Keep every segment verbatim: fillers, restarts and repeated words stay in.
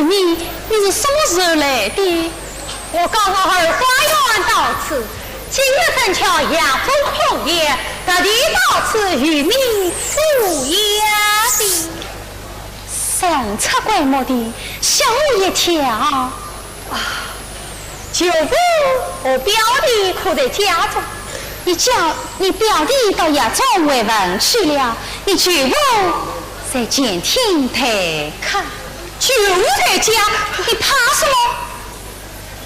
你，你是什么时候来的？我刚刚后花园到此，今日正巧夜风空调，特地到此与你赴约的。神出鬼没的，吓我一跳。啊，舅父和表弟可在家中？你叫，你表弟到夜总会问去了，你舅父在前厅待客。 舅父在家，你怕什么？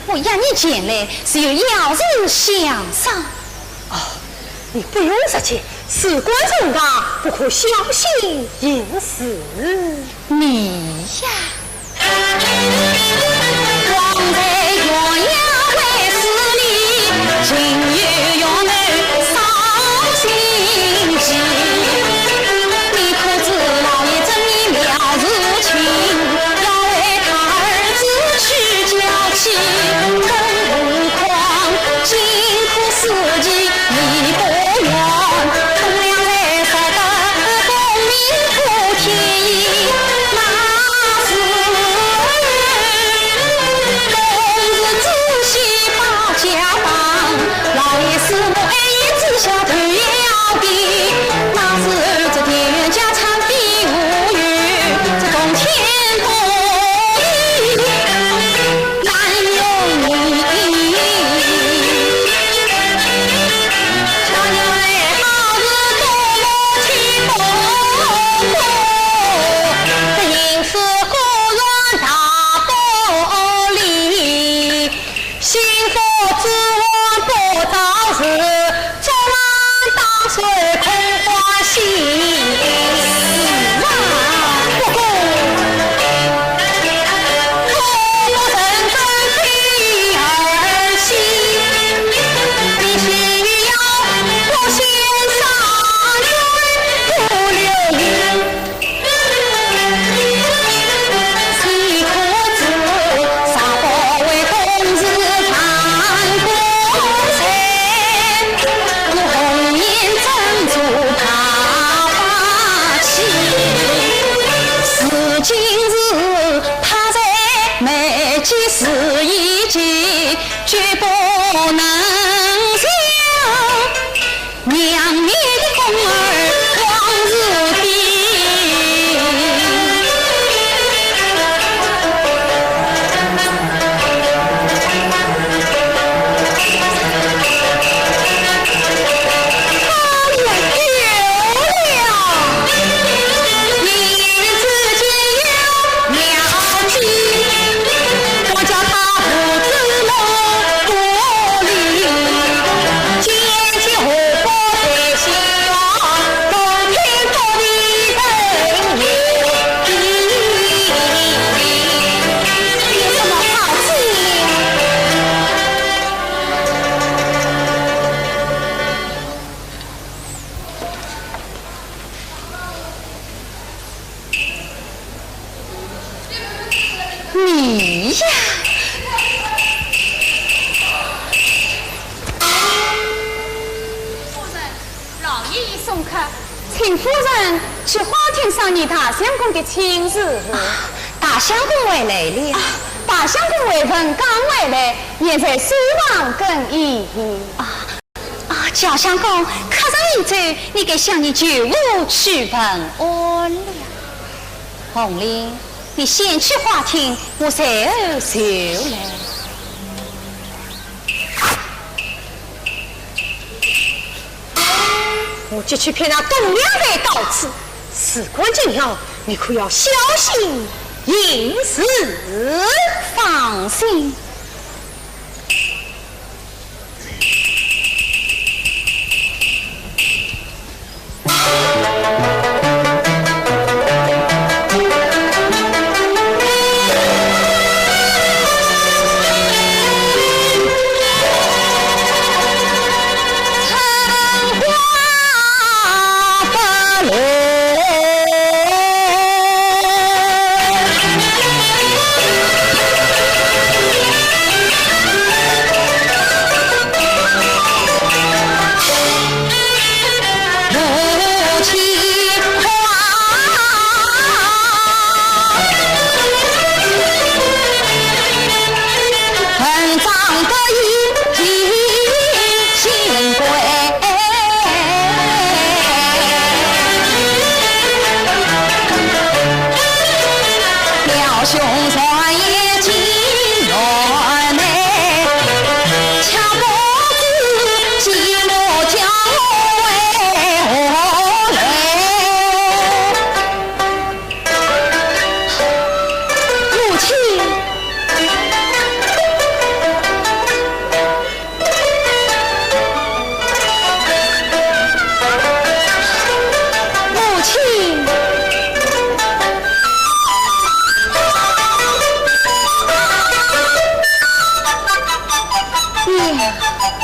我约你前来是有要事相商。哦，你不用着急，事关重大，不可小心行事。你呀。你呀！夫人，老爷已送客，请夫人去花厅商议大相公的亲事。啊，大相公回来了。啊，大相公回文刚回来，现在书房更衣。啊，啊，叫相公客人已走，你该向你舅父去问安了。红绫，你先去花厅，我随后就来。我急去骗那董良才到此，事关重要，你可要小心行事。放心。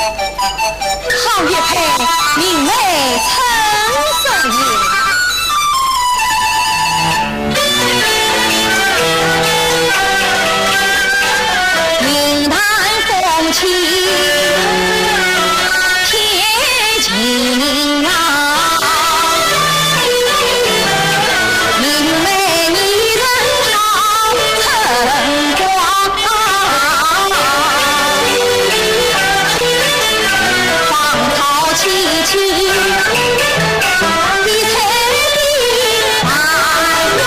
好一派明媒称双呀！云淡风轻天晴朗，明媚女人好春光。 芳草萋萋，碧翠的寒光。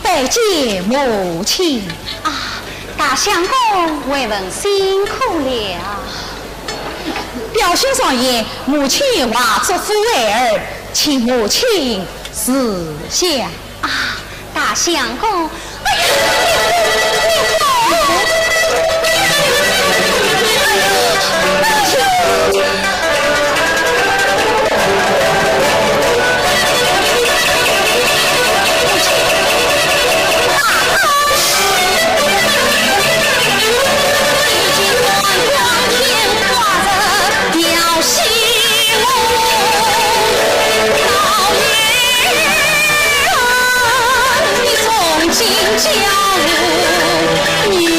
拜见母亲。啊，大相公，为父辛苦了。表兄双言，母亲话祝福孩儿，请母亲示下。啊，大相公，哎呀，你，你，你，你，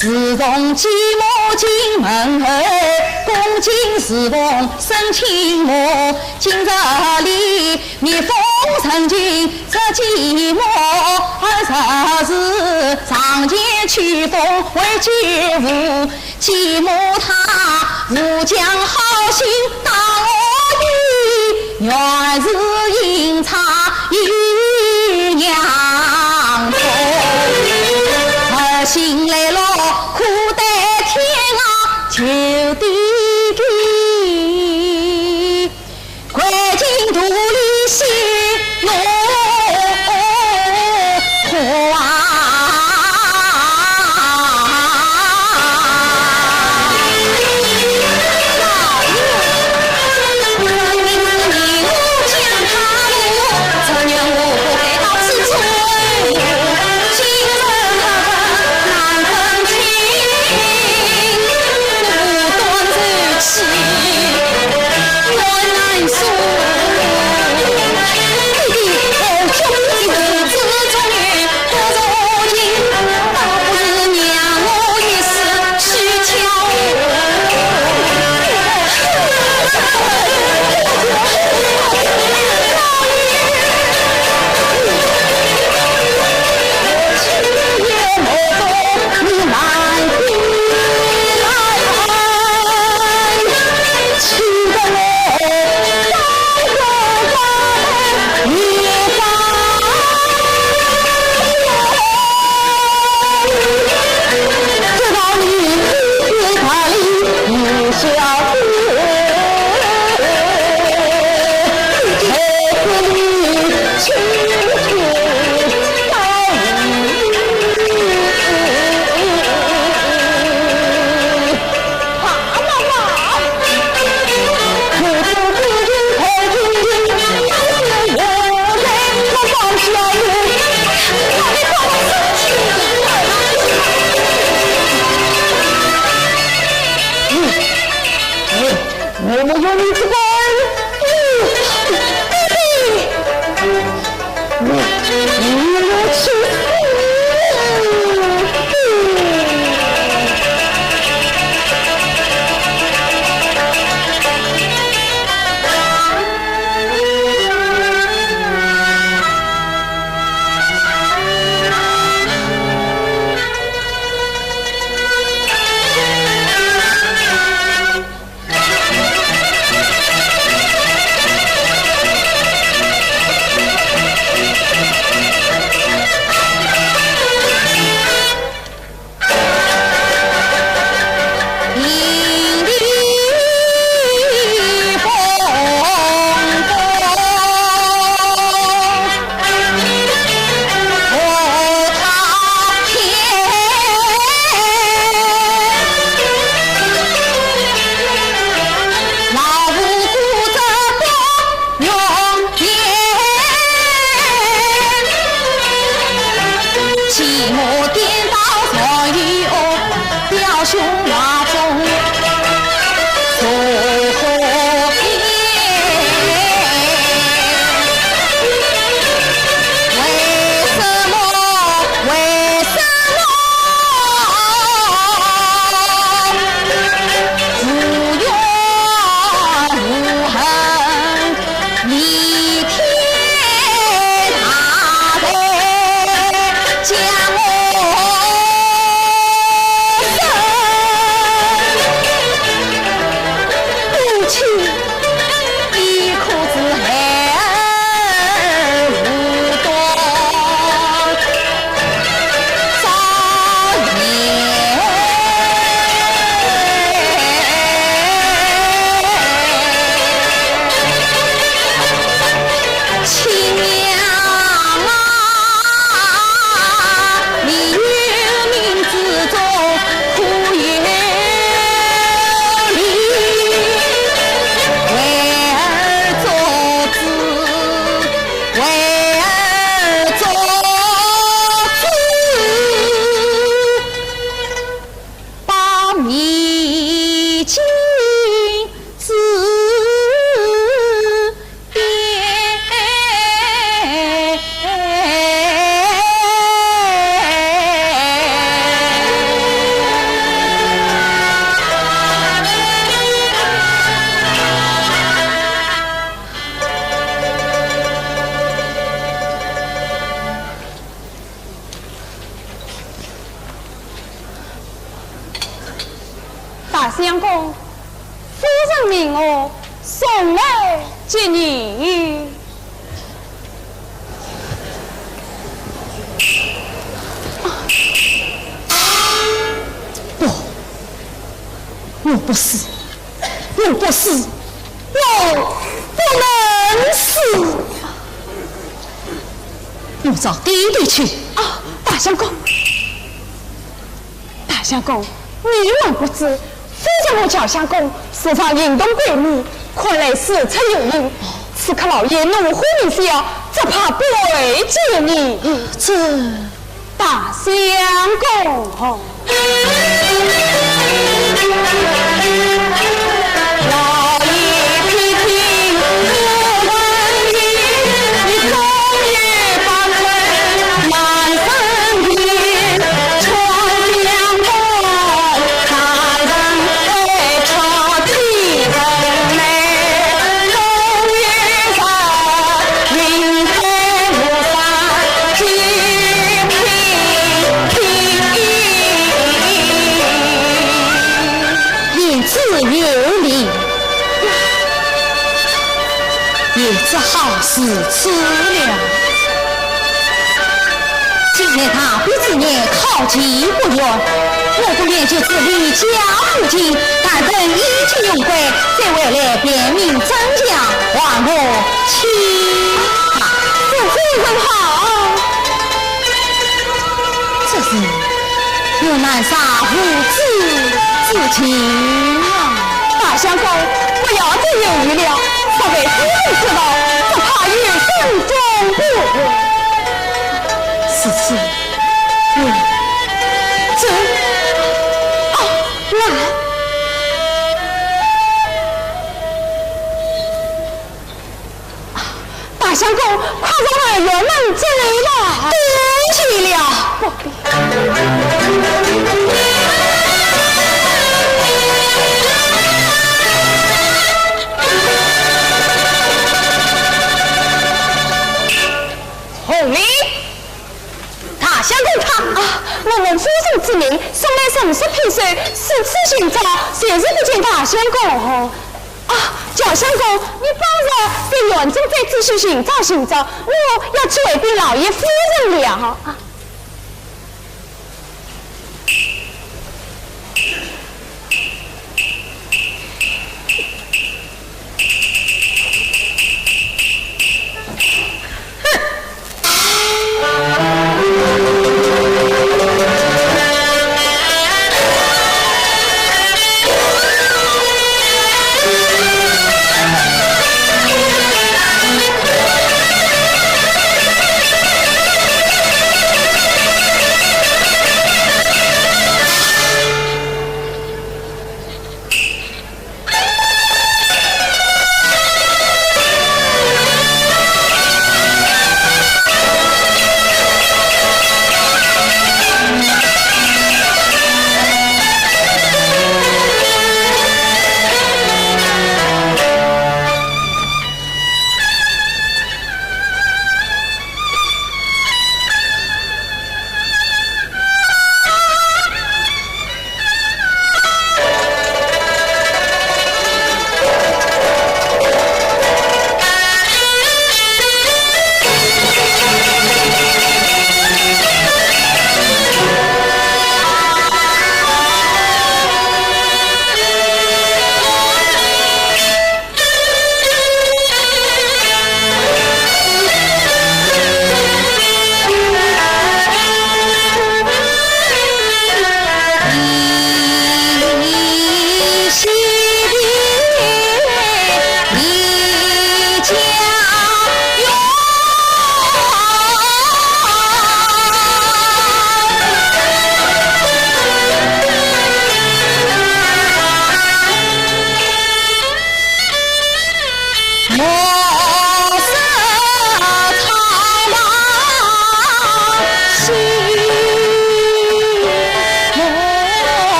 自从继母进门后，恭敬侍奉省亲母。今日里蜜蜂成群这继母，二十日上前去封为继父。继母她武将好心当我的，原是阴差阴阳错，儿行来了 苦对天啊，求地地，跪进土里谢奴啊。大相公，夫人命我送来接你。不，我不死，我不死，我不能死。我找爹爹去。啊，大相公。 大相公，你们不知，夫人和赵相公时常行动诡秘，看来事出有因。此刻老爷怒火未消，只怕不会救你。这，大相公。言之有理，也只好如此了。 近来大比之年，考期不远，我不免就此离家赴京，但等一切用归，再回来辨明真相，还我清白。夫人好。这是 有难杀父子之情啊！大相公，不要再犹豫了，若被夫人知道，只怕有生终不得。是，是，我……这……哦，那……相公他啊，我奉夫人之命，送来重色批手，四处寻找，就是不见大相公。啊，赵相公，你方才在园中再仔细寻找寻找，我要去回禀老爷夫人了。啊。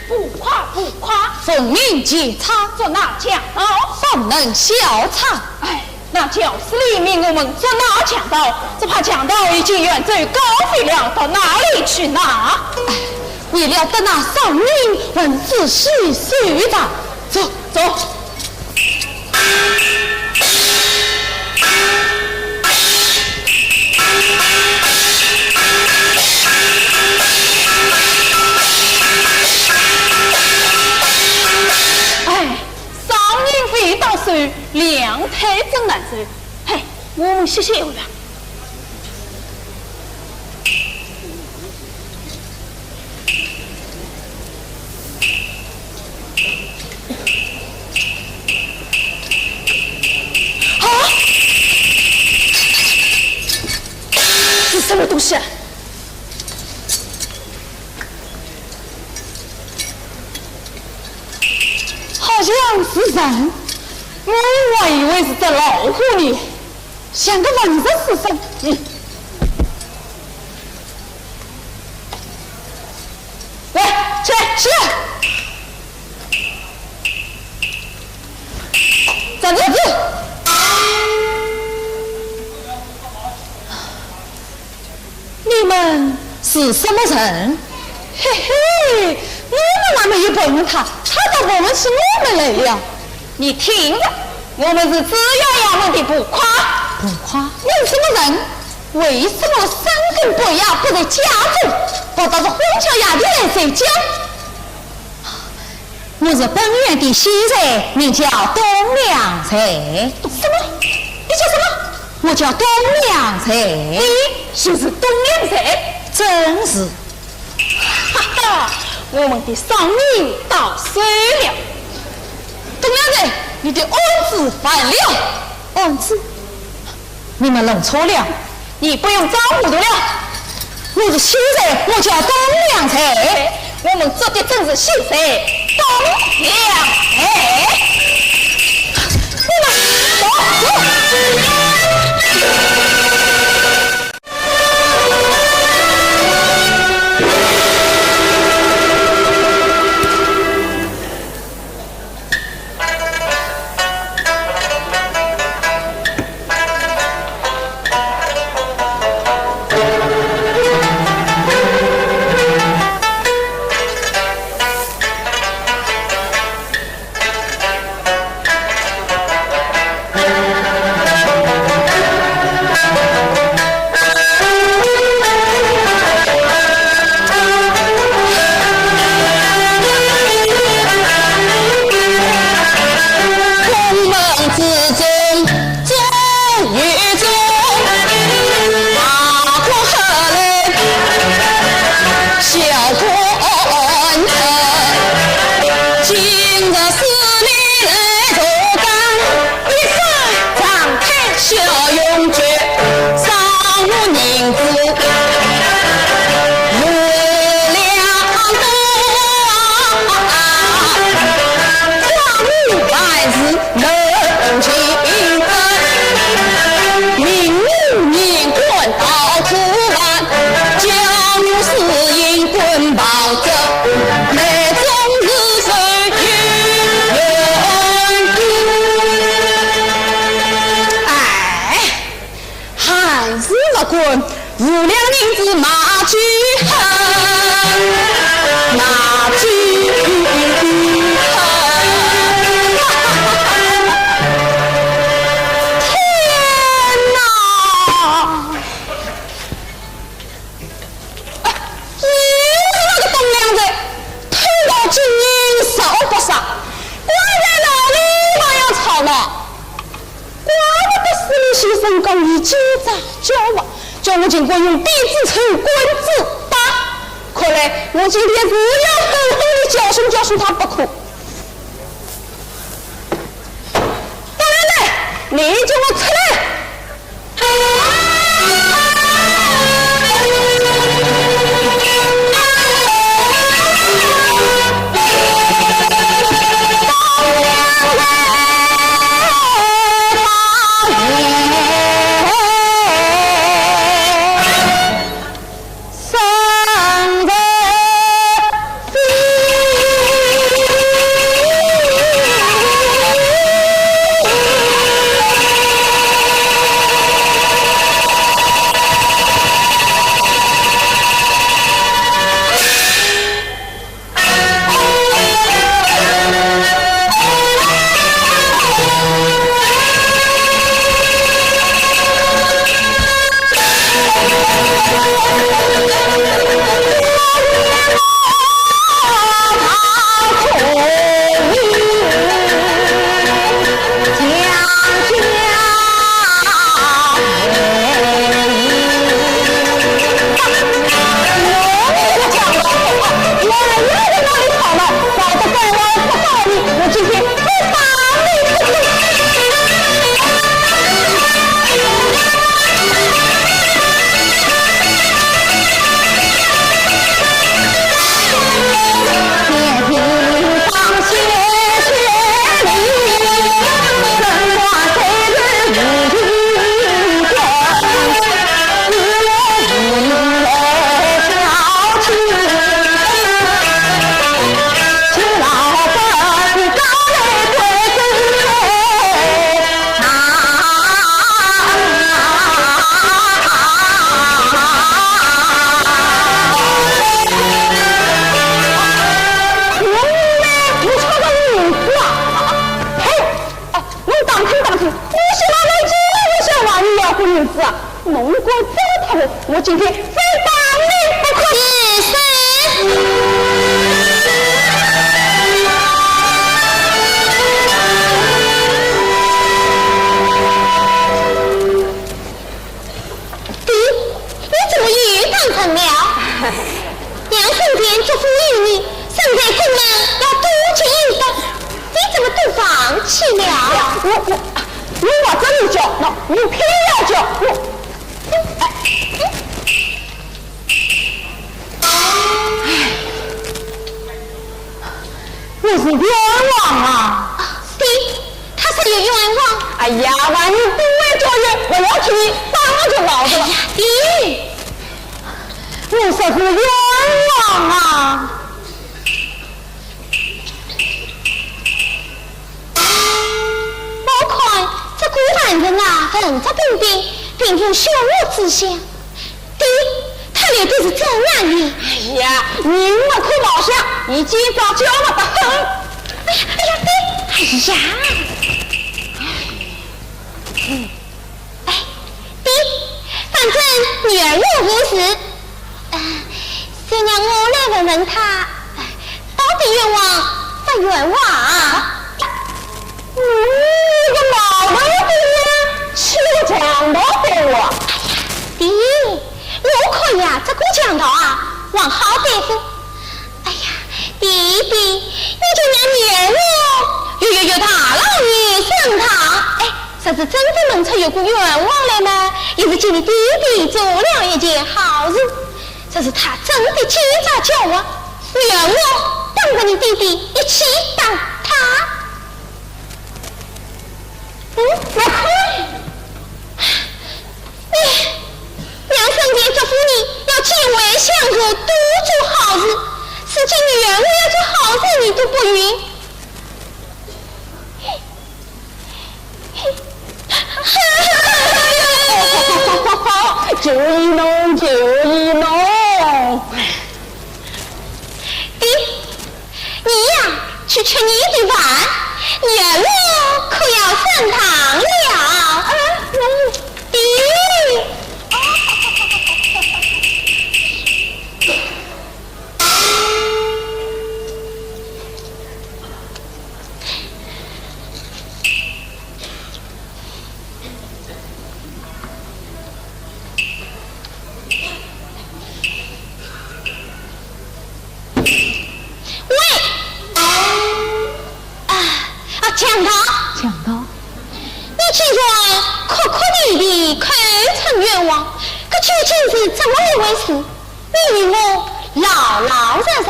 不快不快，奉命前闯。捉拿强盗，不能小闯。哎，那教师李明，我们捉拿强盗，只怕强盗已经远走高飞了，到哪里去呢？哎，为了得那伤人，还是仔细搜查。走，走。 哎，伤人未到手，粮胎怎难收？嘿，我们歇歇一会吧。 啊！是什么东西啊？好像是人，我还以为是只老虎呢，像个文弱书生。嗯。 喂，起来，起来！站住！你们是什么人？嘿嘿，我们还没有问他，他倒问起我们来了。 你听着，我们是紫云衙门的捕快。捕快？问什么人？为什么三更半夜不在家中，跑到这荒郊野地来睡觉？我是本县的秀才，名叫董良才。什么？你叫什么？我叫董良才。你就是董良才？正是。 哈哈，我们的商人到手了。董良才，你的案子完了。案子？你们弄错了。你不用装糊涂了。我是秀才，我叫董良才。我们捉的正是秀才董良才。你们走，走。哎，还是勿滚，五两银子买酒喝，买酒喝。天哪！ 哎，又是那个董粮才，偷盗金银十恶不赦，关在牢里还要吵闹。怪不得司马先生讲伊奸诈狡猾，叫我尽管用鞭子抽，棍子打。看来我今天是要狠狠地教训教训他不可。董粮才，你给我出来！哎，侬打听打听，我是哪能知道我想拿你要个银子啊？侬敢再不答复，我今天非打你不可。是，是。爹，你怎么又打人了？娘生前嘱咐有你，身在宫门要多积阴德，你怎么都忘记了？我，我，我还真没叫，喏，你偏要叫，我，哎，哎。 我是冤枉啊！啊，爹，他是有冤枉。哎呀，万一不会做人，我要替你打我就老实了。哎呀，爹！我说是冤枉啊！我看这个犯人啊，文质彬彬，并无凶恶之相。 爹，他有的是真男人。哎呀，人不可貌相，你奸诈狡猾得很。哎呀，哎呀，爹，哎呀。哎，爹，反正女儿也无事，呃，就让我来问问他，到底冤枉不冤枉啊？你个毛头的呀，起个强盗对我。哎呀，爹， 我看呀，这个强盗啊，还好对付。哎呀，爹爹，你就让女儿我，有，有，有大老爷升堂。哎，若是真的弄出有个冤枉来呢，也是替你爹爹做了一件好事。若是他真的奸诈狡猾，女儿我当着你爹爹一起打他。都不允。就依侬，就依侬。爹，你呀，去吃你的饭，女儿我可要升堂了。嗯，爹。 喂！啊，啊，强盗！强盗！你竟然哭哭啼啼，口称冤枉，这究竟是怎么一回事？你与我老老实实，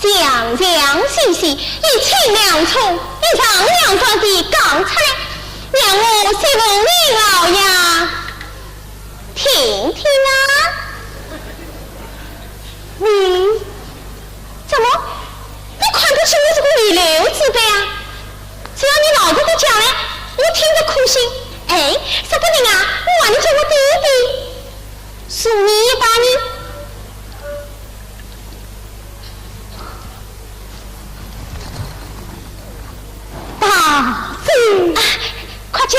详详细细，一清两楚，一丈两短地讲出来，让我谢奉你老爷 听听啊。你怎么？你看不起我这个弥留之辈啊？只要你老实的讲来，我听得开心。哎，说不定啊，我还能叫我爹爹送你一把呢。 大姐，啊，快讲。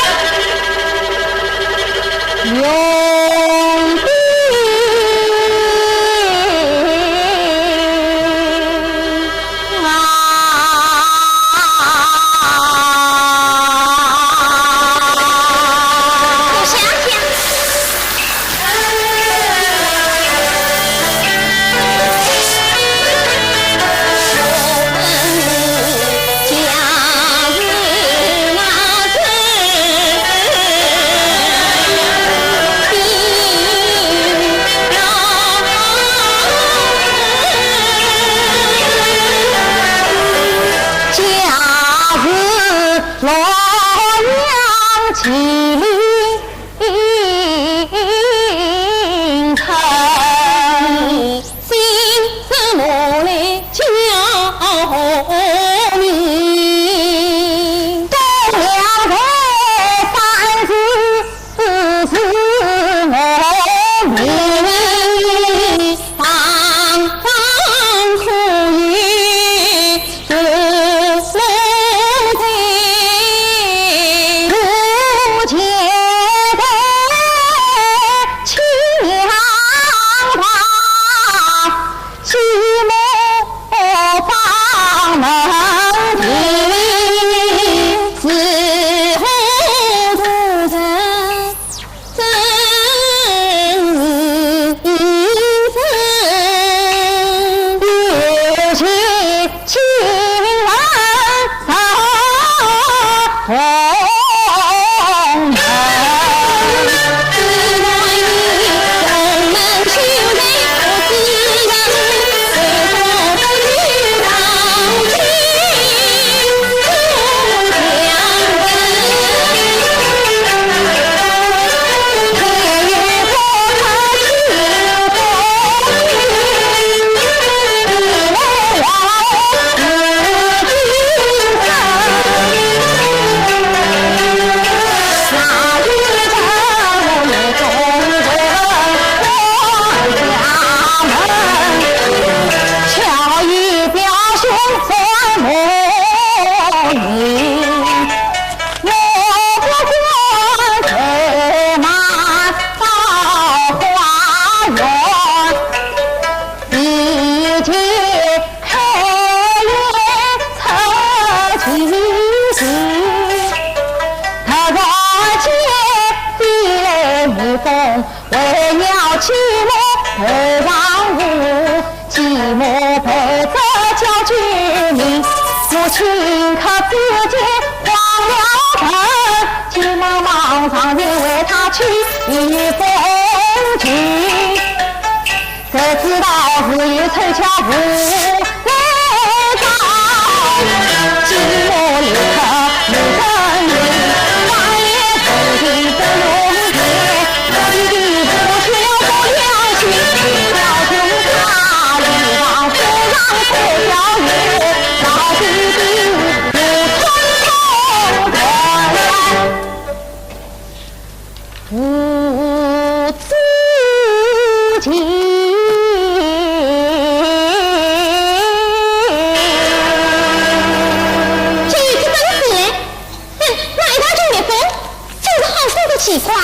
奇怪。哎，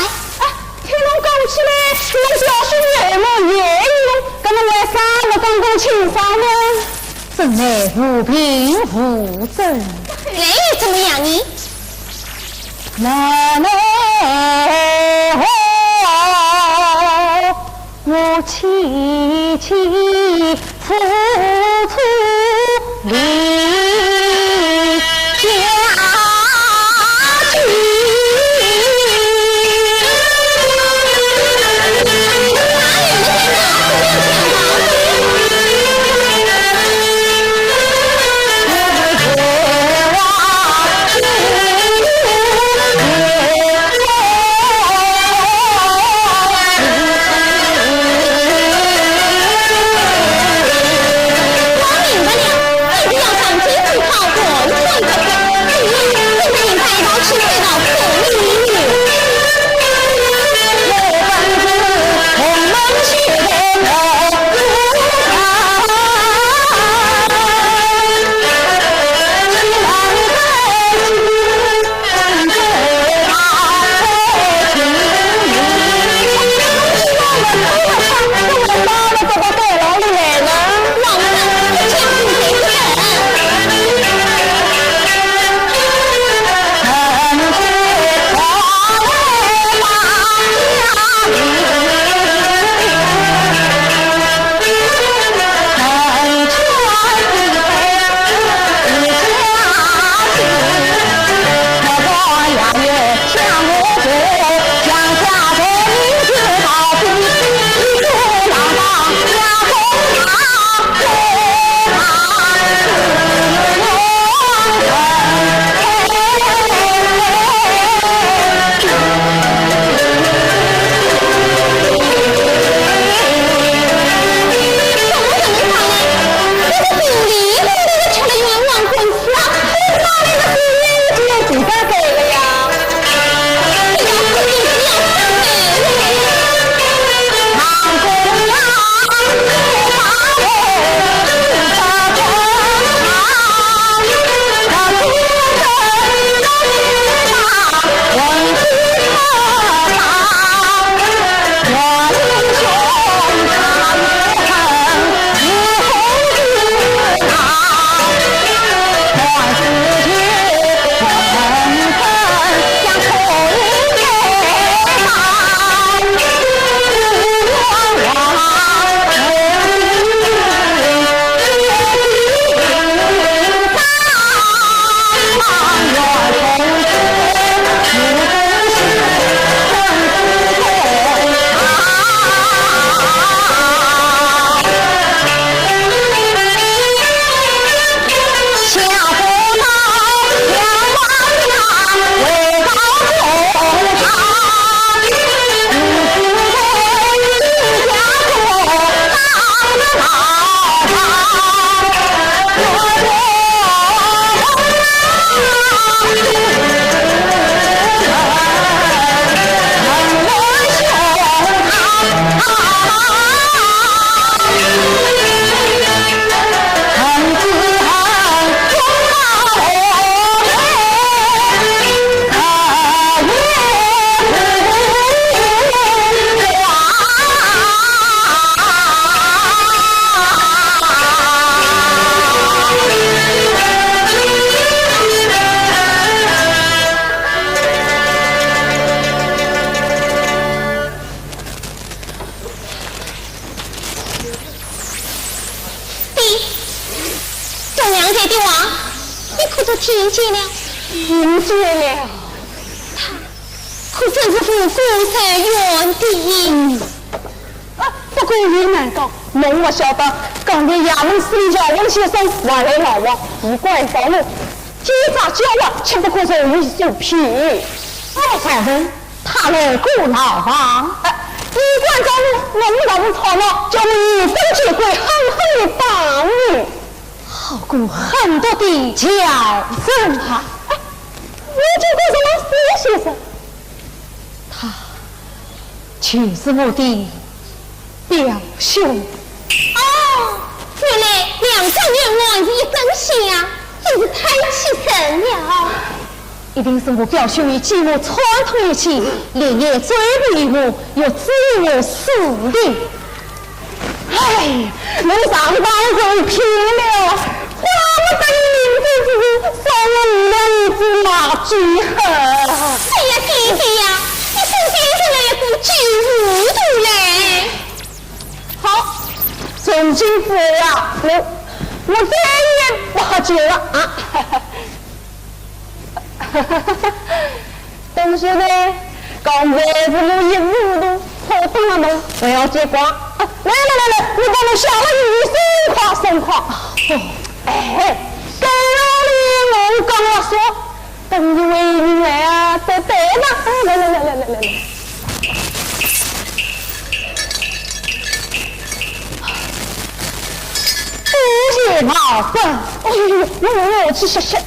听侬讲起来，侬表兄有么也有，搿么为啥勿讲讲清爽呢？真乃无凭无证。哎，怎么样呢？难奈何我妻妻 处处离家居。我明白了，你是要上京去讨官去。哎呀，现在应该到去回到府里。我本是同门结拜。 爹，忠良爷的话，你可都听见了？听见了。他可真是无辜受冤的。嗯。啊，不过也难讲，侬勿晓得，刚才衙门司礼叫温先生还来闹啊，你怪着我，奸贼交恶，岂不可随意受骗？哎，大人， 他来过牢房。哎，你管着我，我们老夫吵闹，叫我以身作则，狠狠地打你。好个狠毒的叫声啊！哎，你这个什么死先生？他就是我的表兄。哦，原来两桩冤案是一桩啊，真是太气人了。一定是我表兄与继母串通一气，连夜追捕于我，欲置于死地。唉，我上当受骗了，怪不得你明知此事，送我五两银子买酒喝。哎呀，爹爹呀，你身边怎么有股酒味道嘞？好，从今以后啊，我，我再也不喝酒了啊。 但是呢，刚才是我一糊涂，喝多了，不要见怪。啊，来来来来，你帮我下了雨，松快松快。哦，哎，该让你我刚刚说，等你为你来啊，再等吧。来来来来来来来。多谢老伯。哎呦，我我我去歇歇。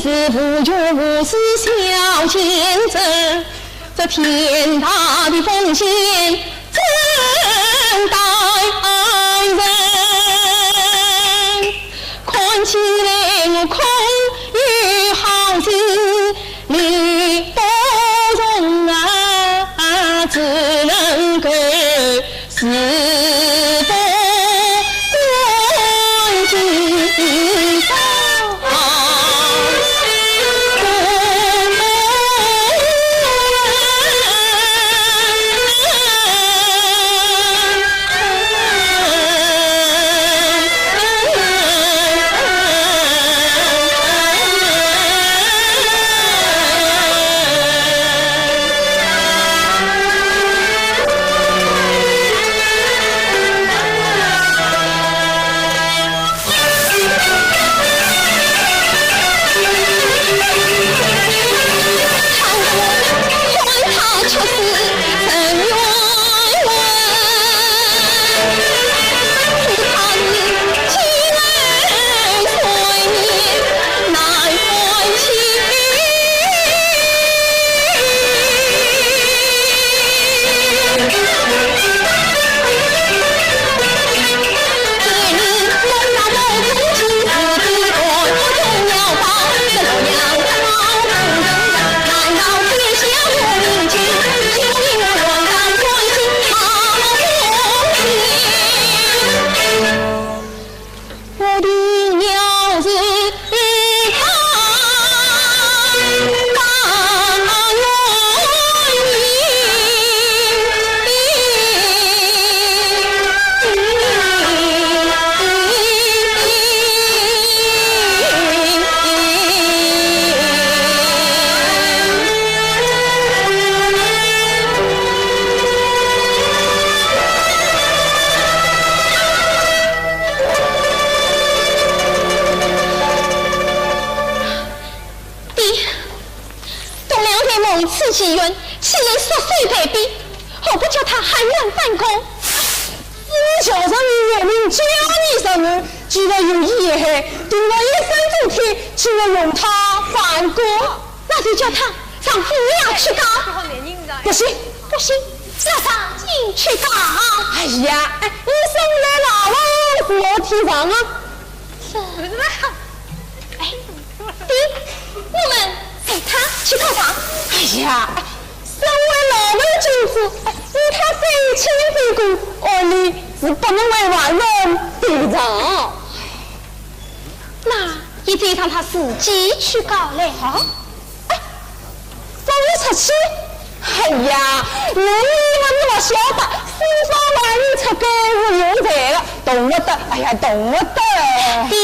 是无穷无始小见证，这天大的风险真担人。看起来我空有好心，力不从啊，只能够 事不关己身。爹， 董良才蒙此机缘，起来束手待毙，何不叫他含冤反供？是小人有命叫你上岸，既然有意陷害，定然一生中天，岂能容他反供？那就叫他上府衙去告。不行，不行，叫他进去告。哎呀，哎，你身为老爷，我替上啊。这，哎， 爹，我们随他去告状。哎呀，身为老爷君主，你他非亲非故，按理是不能为外人提防。那也得让他自己去告嘞。好，哎，放我出去。 哎呀，我以为你勿晓得，四方外面出街是有罪的，动勿得，哎呀，动勿得。爹，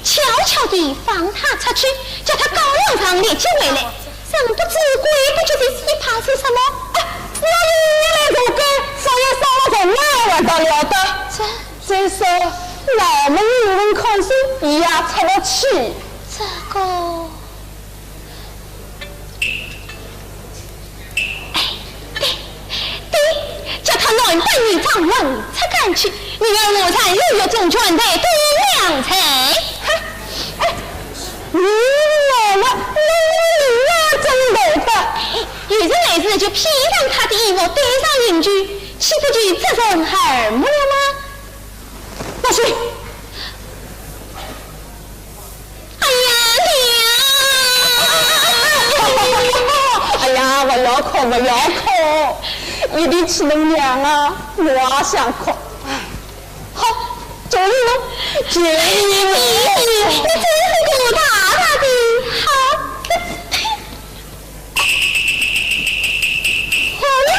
悄悄地放他出去，叫他告了状立即回来，神不知鬼不觉的，你怕些什么？哎，那你来做官，少爷杀了人了，还得了得？这，再说，老门有人看守，伊也出勿去。这个， 哎，爹，爹，叫他乱打一场，混出干去，你儿我才如月中卷台，多良才。哼，哎，你我了，你我真头大。有人来时就偏让他的衣服，带上刑具，岂不就折人耳目了吗？不行。 哎呀，娘！哎呀，勿要哭，勿要哭，一定是侬娘啊，我也想哭。好，求求侬，求求侬。你真是个大大的好。 好了，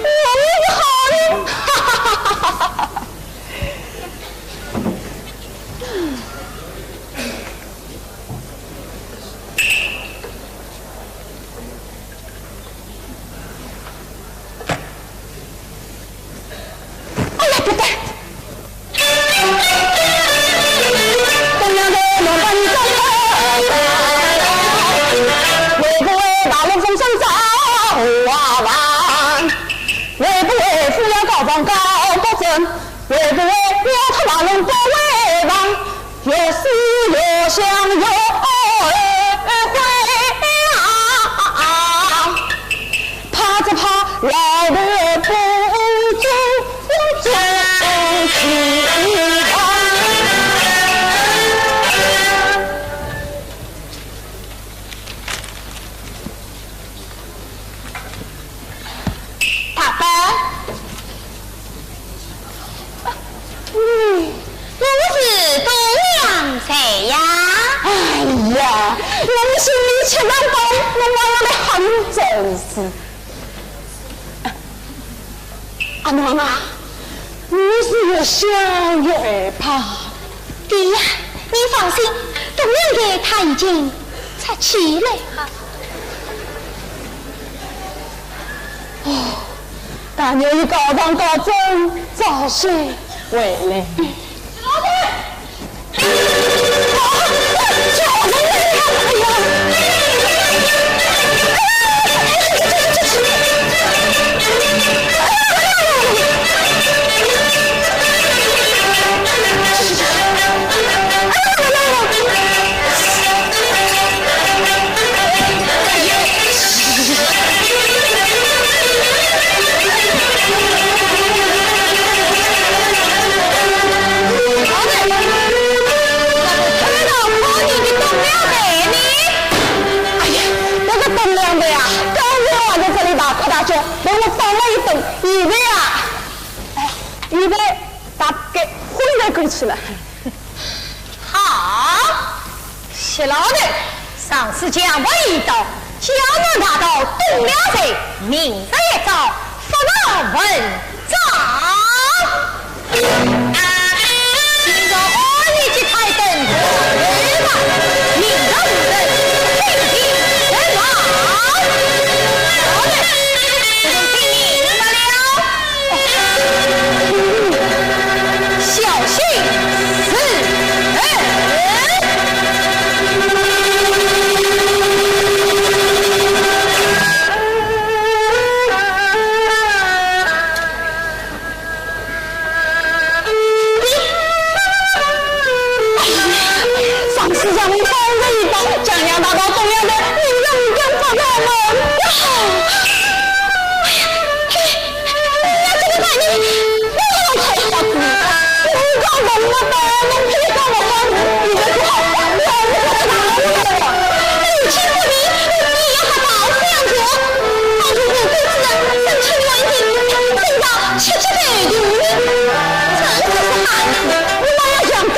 我们是好的。哎呀，不对！ 会不会不要告状告不成？会不会要他马龙不为王？有事有想要后悔啊，怕只怕老头不做主啊。大伯，嗯，我是董良才呀。哎呀，我们心里吃上饱，我们还要来喊真是。阿娘啊，我是越想越害怕。爹呀，你放心，董良才他已经出去了。哦，但愿伊告状告真，早些回来。 哎呀，那个董良才啊，刚才我在这里大哭大叫，被我打了一顿，现在啊，哎，现在大概昏了过去了。好， 薛老头，上次强盗一到，江南大盗董良才，明日一早，发落文章。今朝二年级开灯，明日五更，听候人马。老头，不用听你们了。 小心侍候。上次让你帮着一把，江南大盗董良才，你让你跟不了我。 哎呀，这个大人，我要太吓死你了！我刚刚我把侬推到了房子，你这是好坏，我不知道了。你听不明，你也不到这样子。当初我跟这个生气的眼睛，真的吃吃得有呢。真是害死，我哪要想对。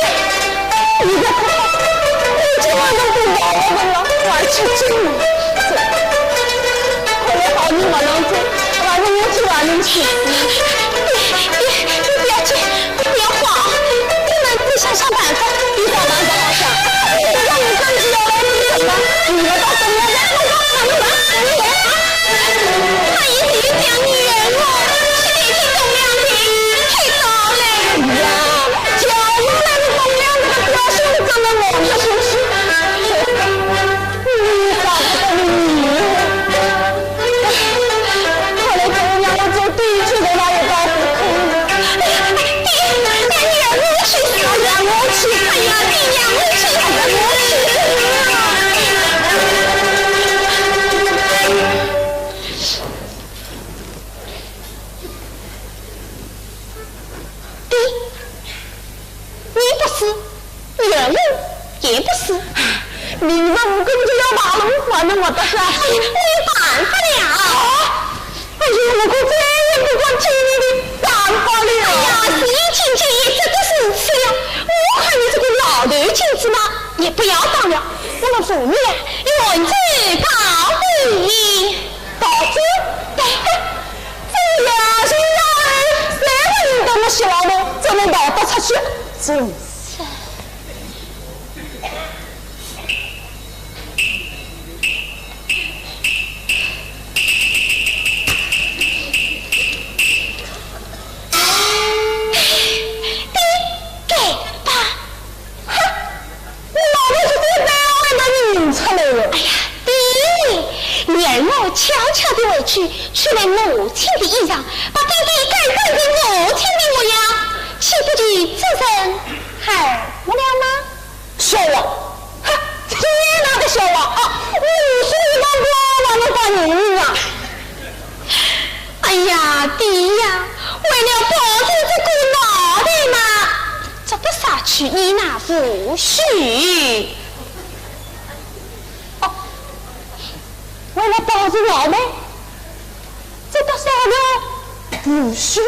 你这，你今晚都不保我们了，我还吃惊了。后来好你没能走，晚上我去晚上去。你，你，你不要急，不要慌，你们自己想想办法，你找忙找好想。你让你跟着要来，你怎么？你们到什么？我帮你们，你们啊！他一定讲女人哦，是你听懂了的，太早了。 呀，叫我们董良这个表兄真的望着出去。你咋不理我？后来董良我走第一句话也告诉他。哎呀，爹，让我去，让我去，哎呀，爹，让我去，让我去。 爹，你不死，我也不死。明日五更就要打龙，还能活得下去？哎呀，没有办法了。啊？哎呀，我可再也不敢见你的办法了。哎呀，事已境迁，也只得如此了。我看你这个老头颈子嘛，也不要当了。我们父女呀，远走高飞。 逃走？这个野心家人，谁会认得我小老头，怎能逃得出去？真是。你给吧。 哼，老头子在单位把你引出来了。哎呀，爹，你儿我悄悄地回去，取来母亲的衣裳，把爹爹改扮成母亲的模样，岂不就只剩儿我了吗？说话，呀，爹呀，为了保住这个老头嘛，值得杀去你那父婿。哦，为了保住老妹，值得杀了父婿。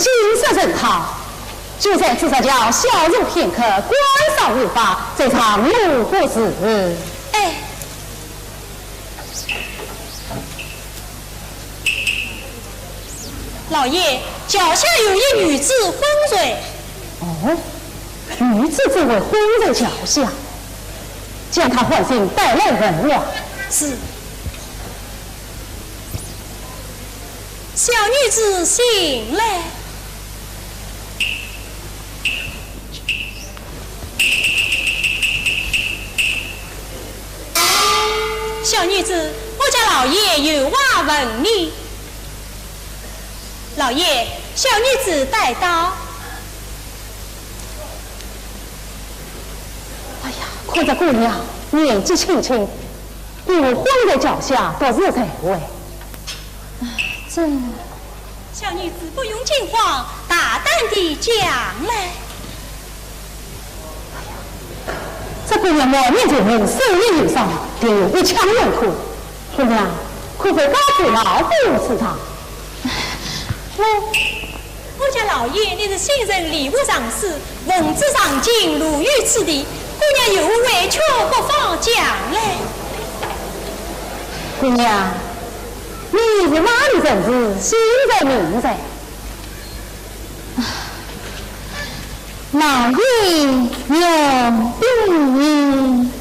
景色甚好，就在此设轿小坐片刻，观赏无妨，这上路不迟。哎，老爷，轿下有一女子昏睡。哦，女子怎会昏在轿下？将她唤醒，带来问话。是。 小女子醒来。小女子，我家老爷有话问你。老爷，小女子带到。哎呀，看这姑娘年纪轻轻， 又昏在轿下，不知谁为。这……小女子不用惊慌，大胆地讲来。这姑娘满面愁容，手里有伤，定有一腔怨恨。姑娘，可否告诉老夫此状？我…… 我家老爷，你是新任吏部尚书，奉旨上京，路遇此地，姑娘有何委屈，不妨讲来。姑娘，你是哪里人氏，姓甚名谁？老爷容禀。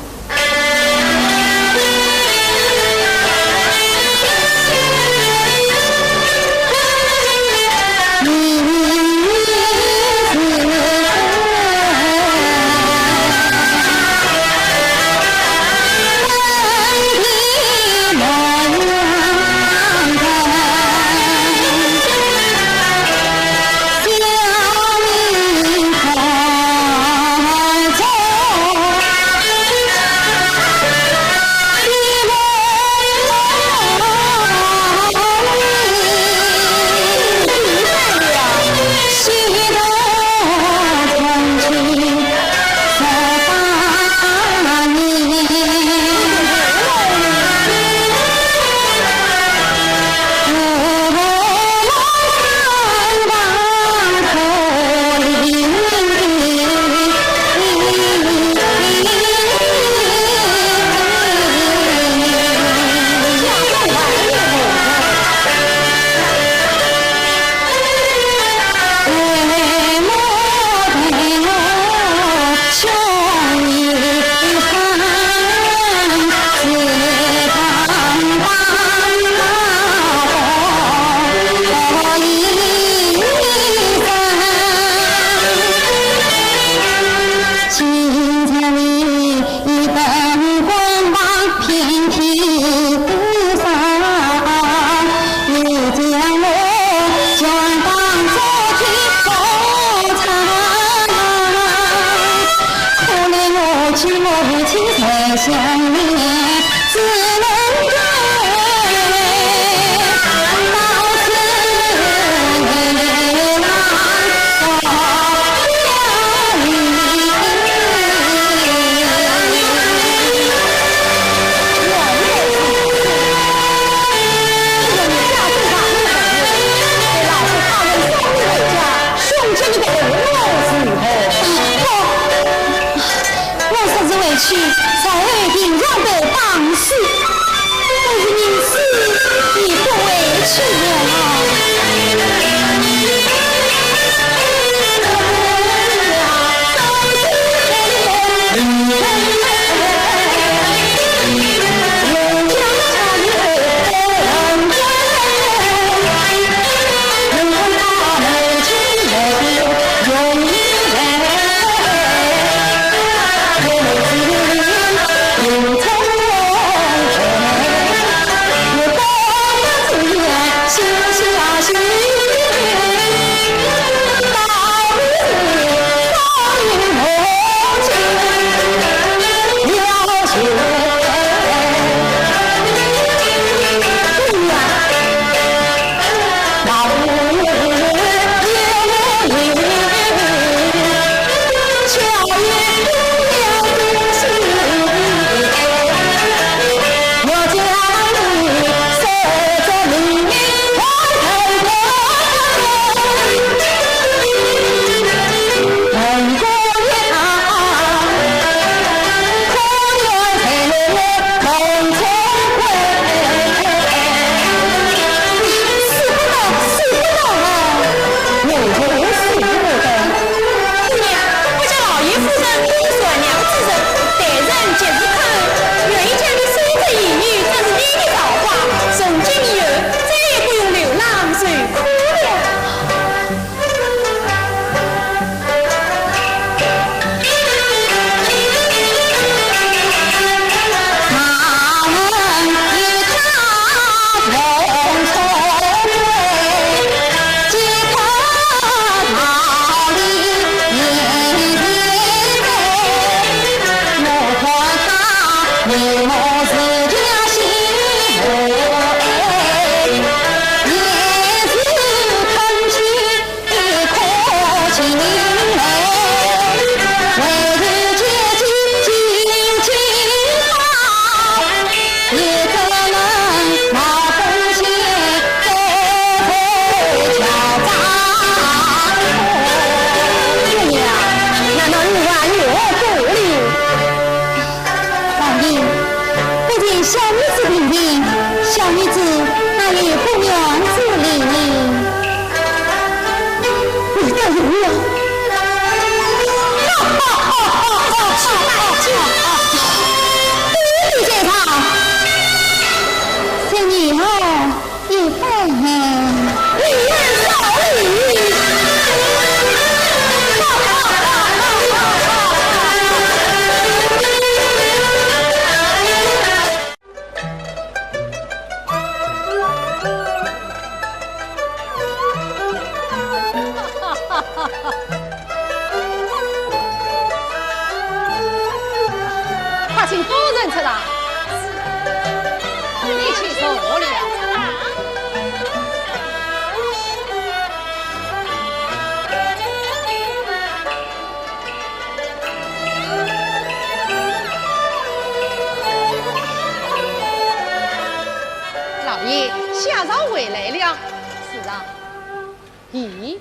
不如了。哈哈哈哈哈哈！弟弟在上，请你好一拜。你们少礼。快请夫人出来。你请坐了。 老爷，夏饶回来了。是啊。咦，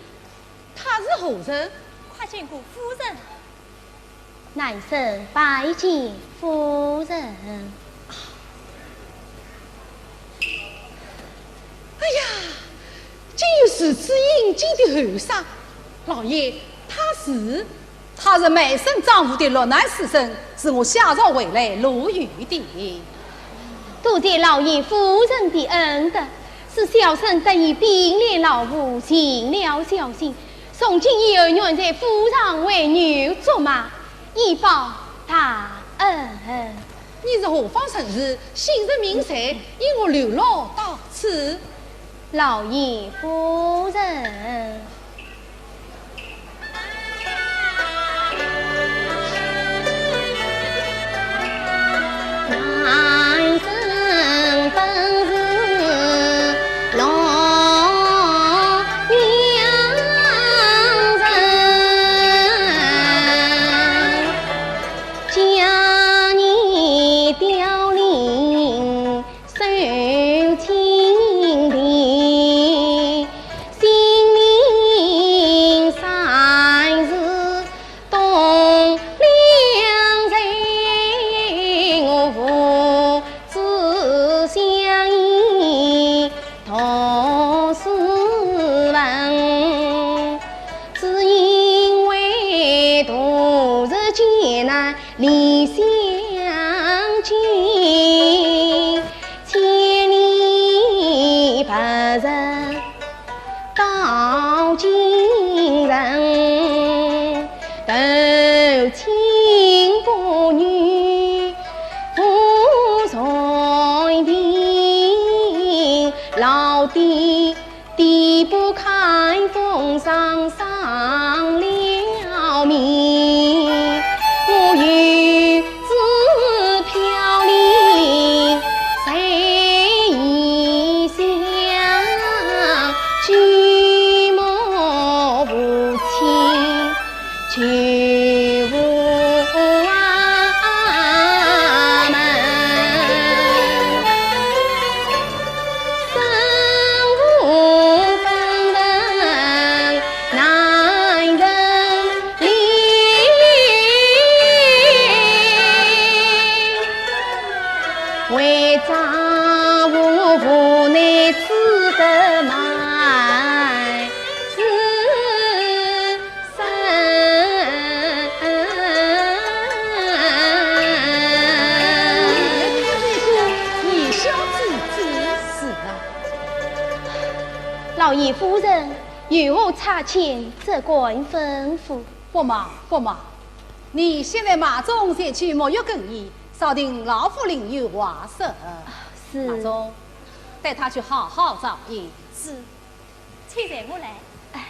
他是何人？快见过夫人。男生拜见夫人。 哎呀，竟有如此英俊的后生。老爷，他是？他是卖身丈夫的落难书生，是我夏饶回来路遇的。多谢老爷夫人的恩德，是小生特意并联老屋，寻了小姐，从今以后愿在府上为牛做马，以报大恩。 你是何方人士？姓甚名谁？因何流落到此？老爷夫人。男生本是洛阳人， 家业凋零受清贫，性命暂时冻凉在我父子相依 读书文，只因为度日艰难离乡近，千里跋涉到京城，投亲不遇 无才的老弟，弟不堪风霜，丧了命。我游子飘零在异乡，举目无亲， 救父阿门，身无分文难认领，为丈夫无奈只得卖身 生。你小姐子是啊。老爷夫人，有何差遣，只管吩咐。不忙，不忙，你先在马中前去沐浴更衣，稍停老夫另有话说。是。马中，带他去好好照应。是。 请随我来。哎。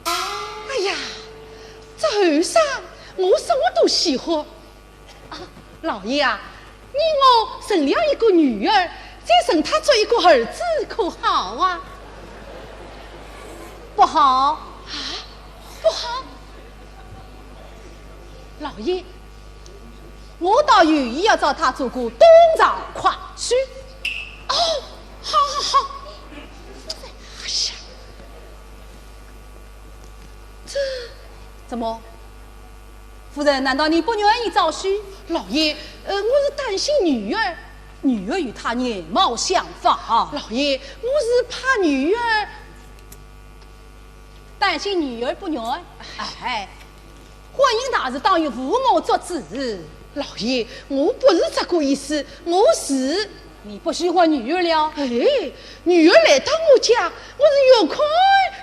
哎呀，这后生我什么都喜欢。啊，老爷啊，你我生了一个女儿，再生他做一个儿子，可好啊？不好。啊，不好？ 老爷，我倒有意要找他做个东床快婿。哦，好，好，好。哎呀，这……怎么？夫人，难道你不愿意照婿？老爷，呃，我是担心女儿。女儿与她年貌相仿。老爷，我是怕女儿。担心女儿不女儿？哎，婚姻大事当由父母做主。老爷，我不是这个意思，我是……你不喜欢女儿了？哎，女儿来到我家，我是越看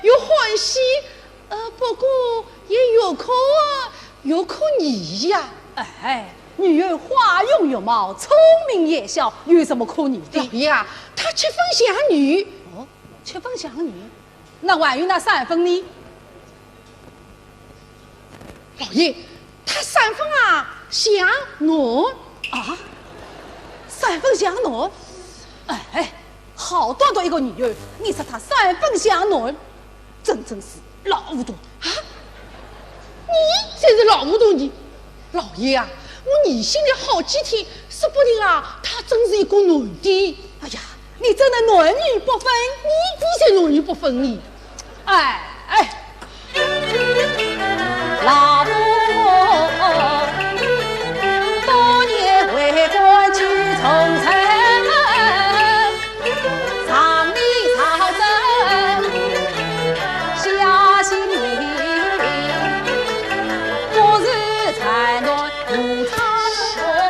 越欢喜。 呃，不过也有可，有可疑呀。哎，女儿花容月貌，聪明也晓，有什么可疑的？老爷啊，她七分像女。哦，七分像女？那还有那三分呢？老爷，她三分啊，像男。啊？三分像男？哎，好端端一个女儿，你说她三分像男？ 真正是老糊涂。啊？你才是老糊涂呢！老爷啊，我疑心了好几天，说不定啊，她真是一个男的。哎呀，你真的男女不分？你，你才男女不分呢！哎，哎。老夫多年为官九重臣， 上面朝政，下心民，不是才男无才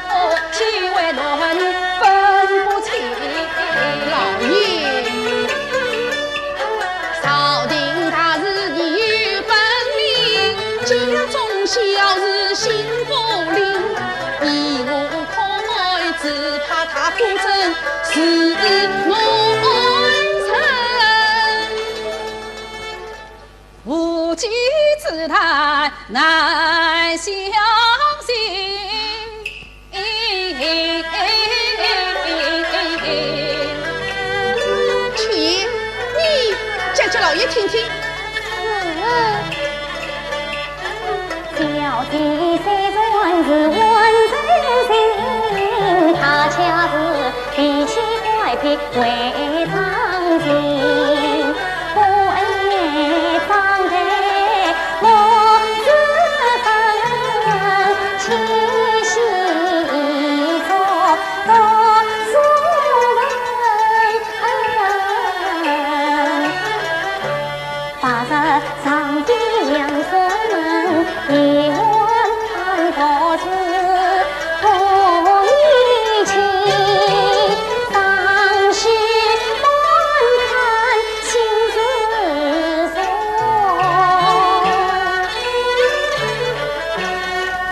貌，岂为男女分不清？老爷，朝廷大事已分明，家中小事心不宁。依我看，只怕她果真 是男人，无稽之谈难相信。请你讲给老爷听听。 小姐虽然是温州人，她却是脾气怪癖为张情。不爱长得貌似分，气息中独是文。 八十上的两扇门，一碗汤倒是可以请，上去观看亲自说。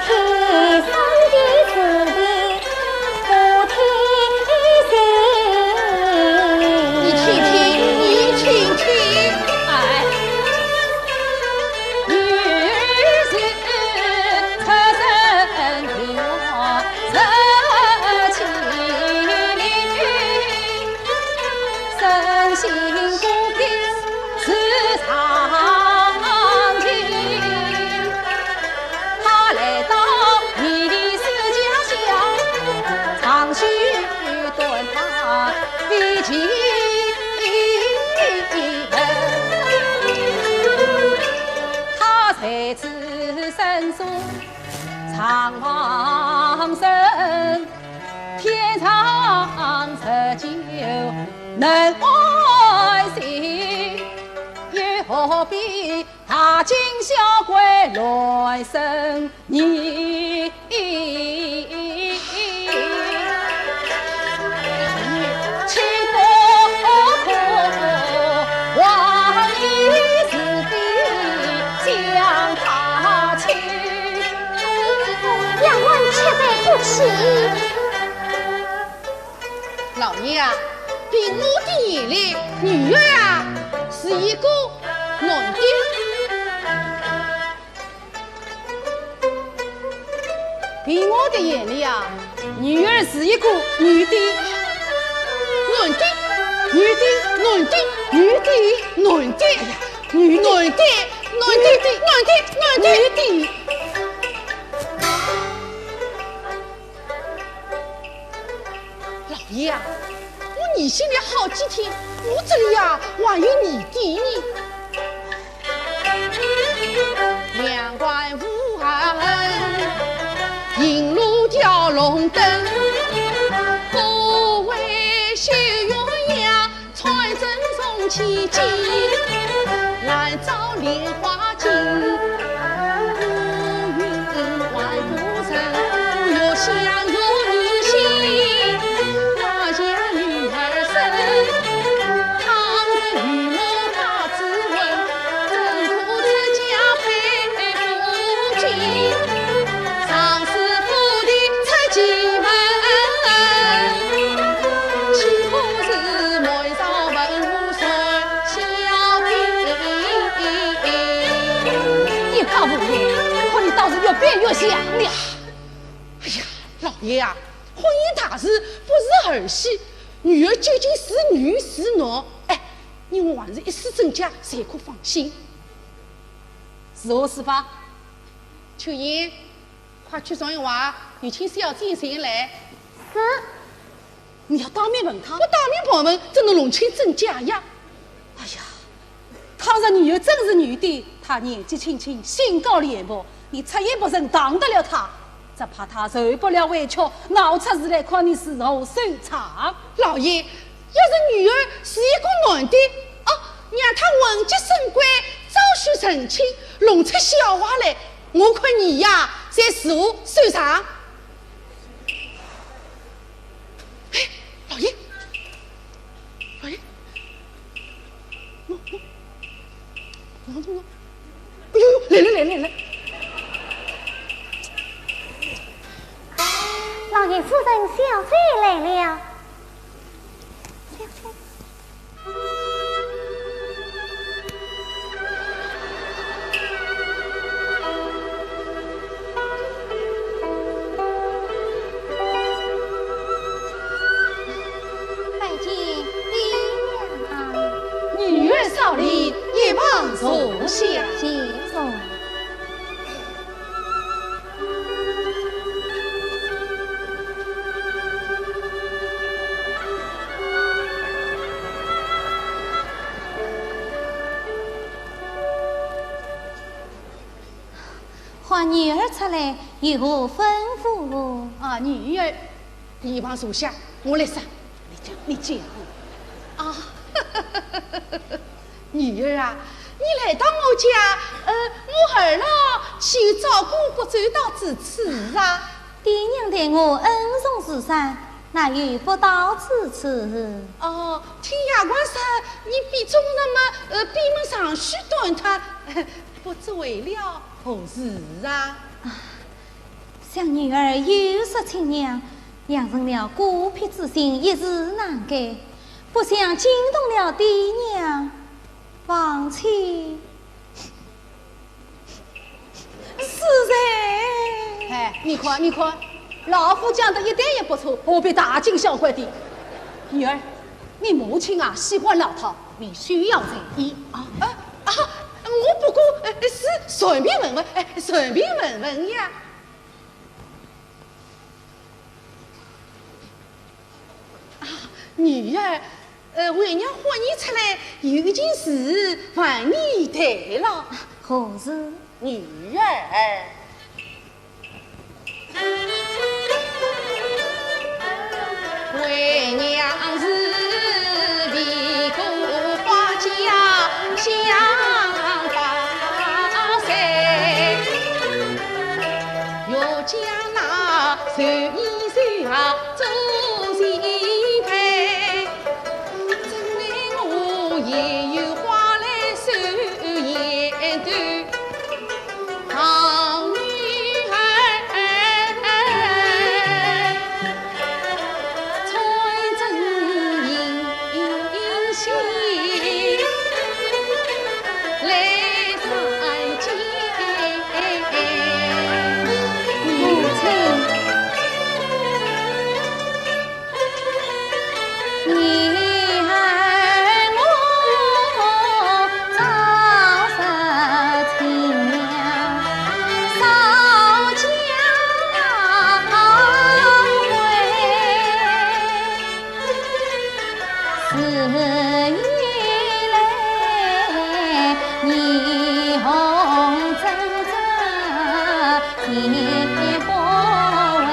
天生的是的 你听听，你听听。哎。老爷啊，凭我的眼力，女儿啊，是一个男的。凭我的眼力啊，女儿是一个女的。男的，女的，男的，女的，男的，哎呀，女的，男的，男的，男的，男的。 老爷啊，我疑心了好几天，我这里呀，还有疑点呢。龙灯，各位修院呀，传真送千金，兰照莲花镜，浮云万步成，月香月儿心，花香女儿身，倘若与我把子文，怎可出家配夫君？ 常侍府的出家门，岂可是门上文武传小兵？一派胡言，可你倒是越辩越响了。哎呀，老爷啊，婚姻大事不是儿戏，女儿究竟是女是男？哎，你我还是一试正解，才可放心。如何是法？秋英， 快去传话，有请小姐前来。是。你要当面问她？我当面盘问，怎能弄清真假呀？哎呀，倘若女儿真是女的，她年纪轻轻，心高脸薄，你出言不慎打动了她，只怕她受不了委屈，闹出事来，看你如何收场。老爷，要是女儿是一个男的，哦，让她混迹深闺，昭雪成亲，弄出笑话来， 我看你呀，才是无收场。哎，老爷，老爷，我我我我，哎呦呦，来了来了来了。老爷夫人，小姐来了。小姐。 拜见爹娘。女儿少礼，一旁坐下。请坐。 唤女儿出来，有何吩咐哦？啊，女儿，你一旁坐下，我来说。你讲，你讲。啊，女儿啊，你来到我家，呃，我儿郎岂有照顾不周到之处啊？爹娘待我恩重如山，哪有不到之处？哦，听丫鬟说，你比众人么，呃，闭门藏书断断，不知为了何事啊？啊，想女儿幼失亲娘，养成了孤僻之心，一时难改，不想惊动了爹娘，望妻 死罪。哎，你看，你看，老夫讲的一点也不错，何必大惊小怪的？女儿，你母亲啊，喜欢老套，你休要在意啊。啊啊，我不过，呃，是随便问问，哎，随便问问呀。 啊，女儿，呃，为娘唤你出来，有一件事烦你代劳。何事？女儿。为娘是未过花甲相八岁，欲将那 受你受啊做前辈，怎奈我也有话来说言头。好女儿，穿针引线来 自以来，你红珍珍，你不为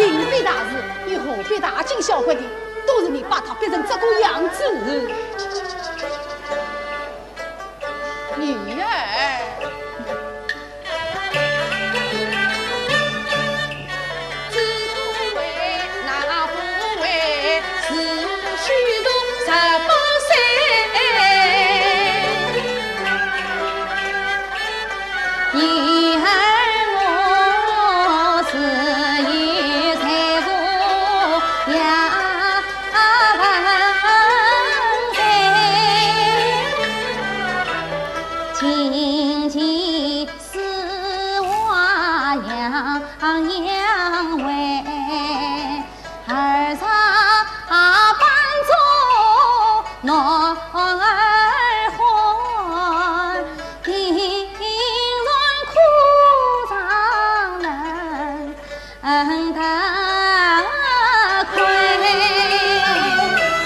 并非大事，你何必大惊小怪的？都是你把她逼成这个样子。女儿。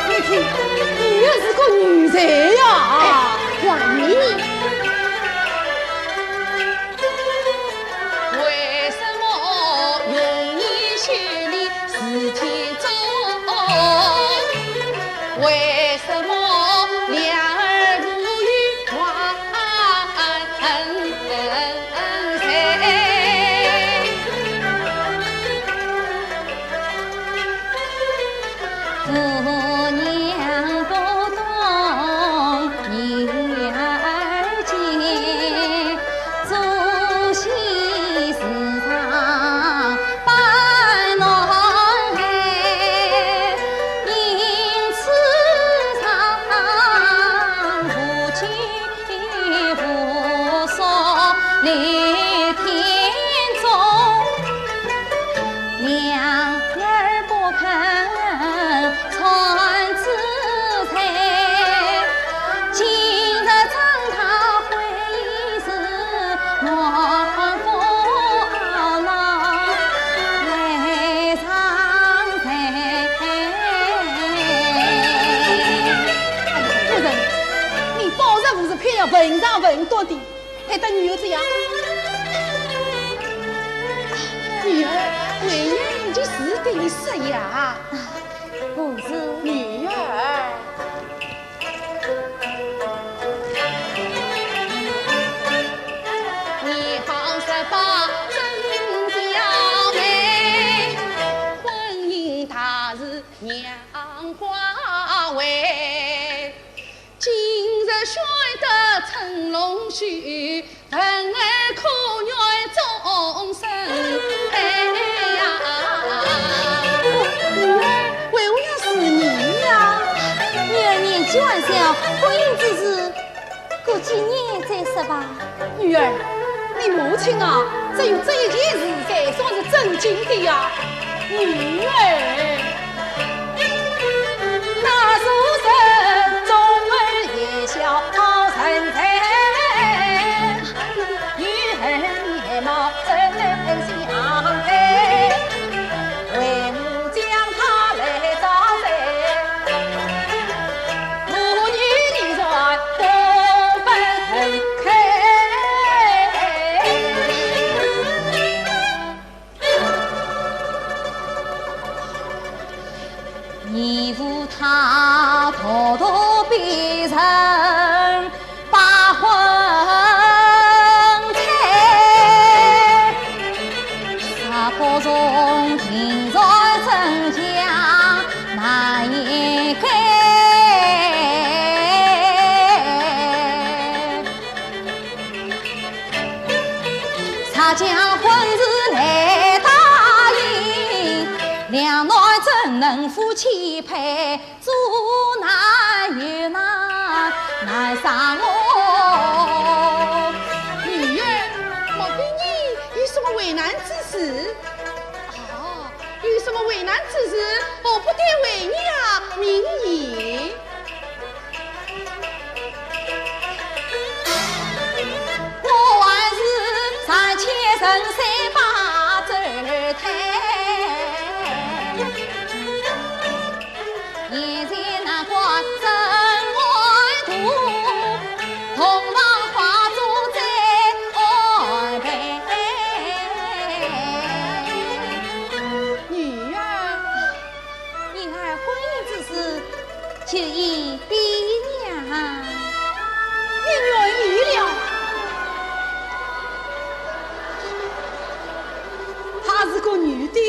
你听，你也是个女才呀。哎，还有你。夫人，你包日无事偏要问上问多的，害得女儿这样。女儿，为娘有件事对你说呀。不是。女儿。为何要是你呀？女儿年纪还小，婚姻之事，过几年再说吧。女儿，你母亲啊，只有这一件事才算是正经的呀。女儿。女儿，莫非你有什么为难之事？哦，有什么为难之事，我不但为你啊，命你。女有意的呀。你愿意了？她是个女的。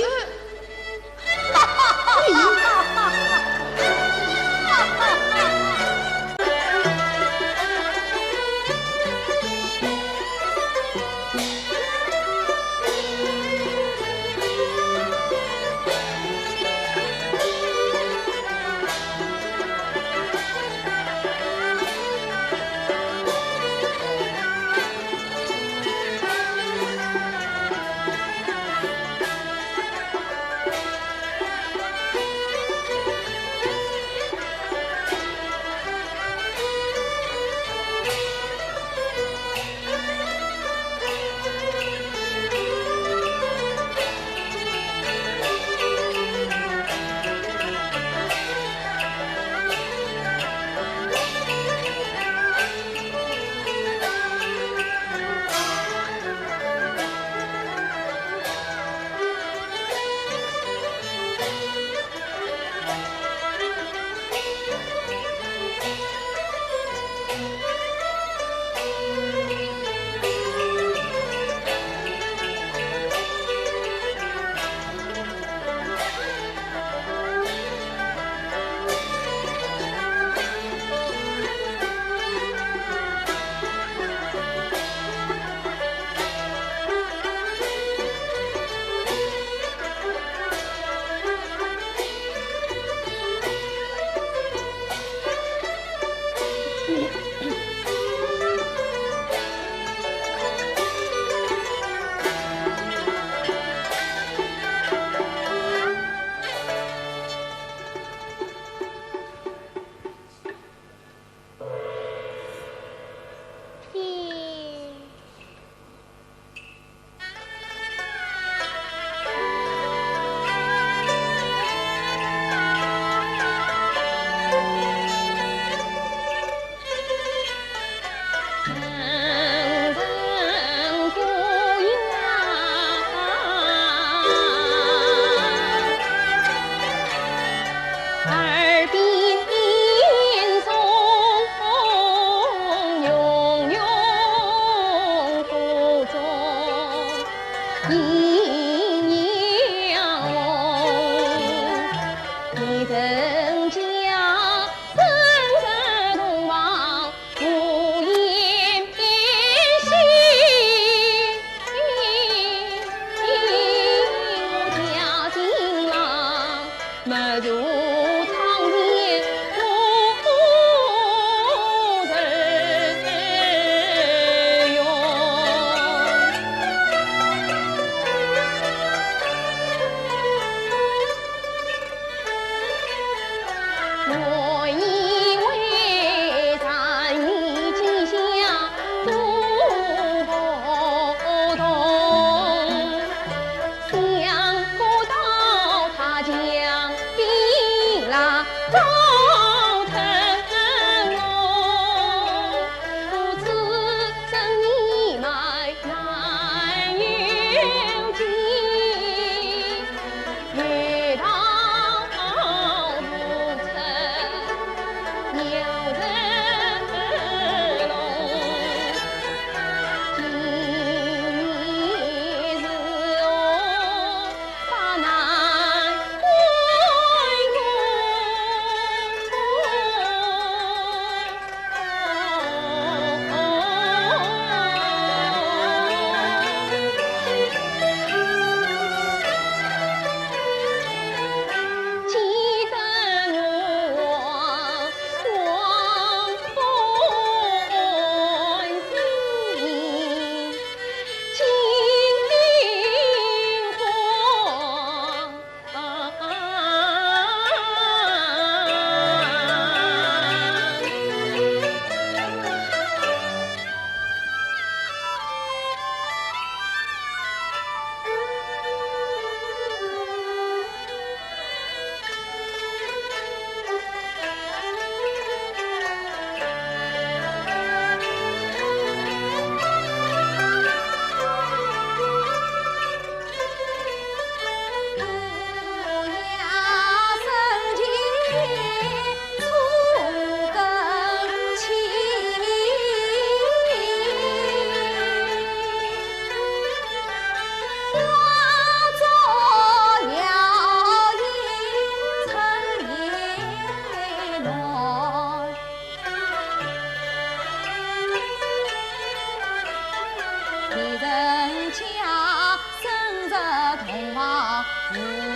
无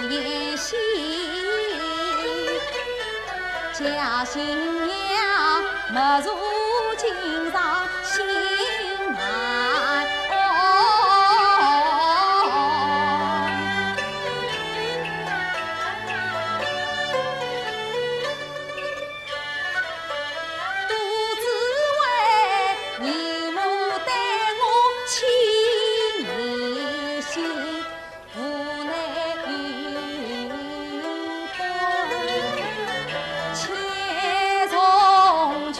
言谢，叫新娘莫如今朝心难安。都只为你我对我情意心。 无奈因果且从穷。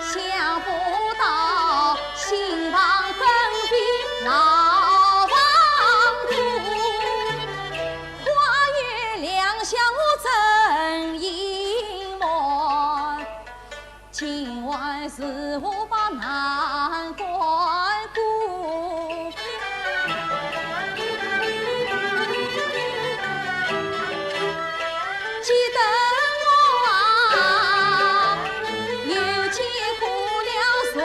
想不到新房更比老房多。 花月良宵我正盈满，今晚如何把难关过？记得我啊，又见过了昨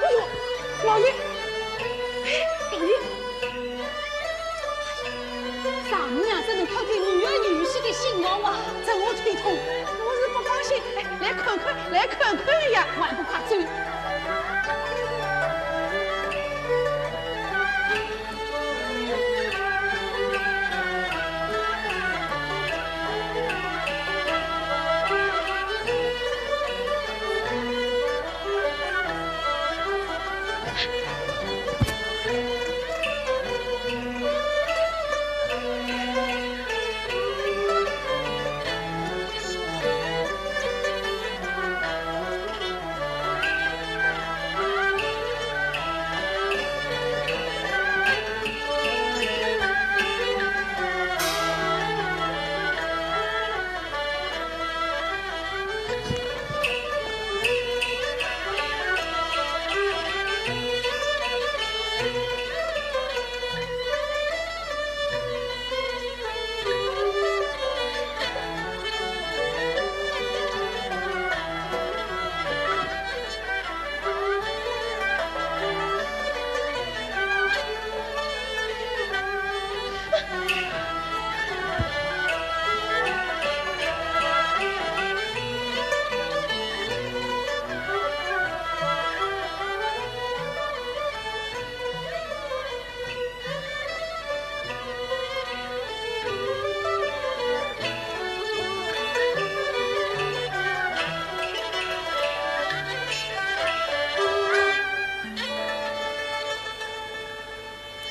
哎呦，老爷，哎，老爷，丈母娘怎能偷听女儿女婿的信话啊？这我听懂，我是不放心。哎，来看看，来看看呀，还不快走！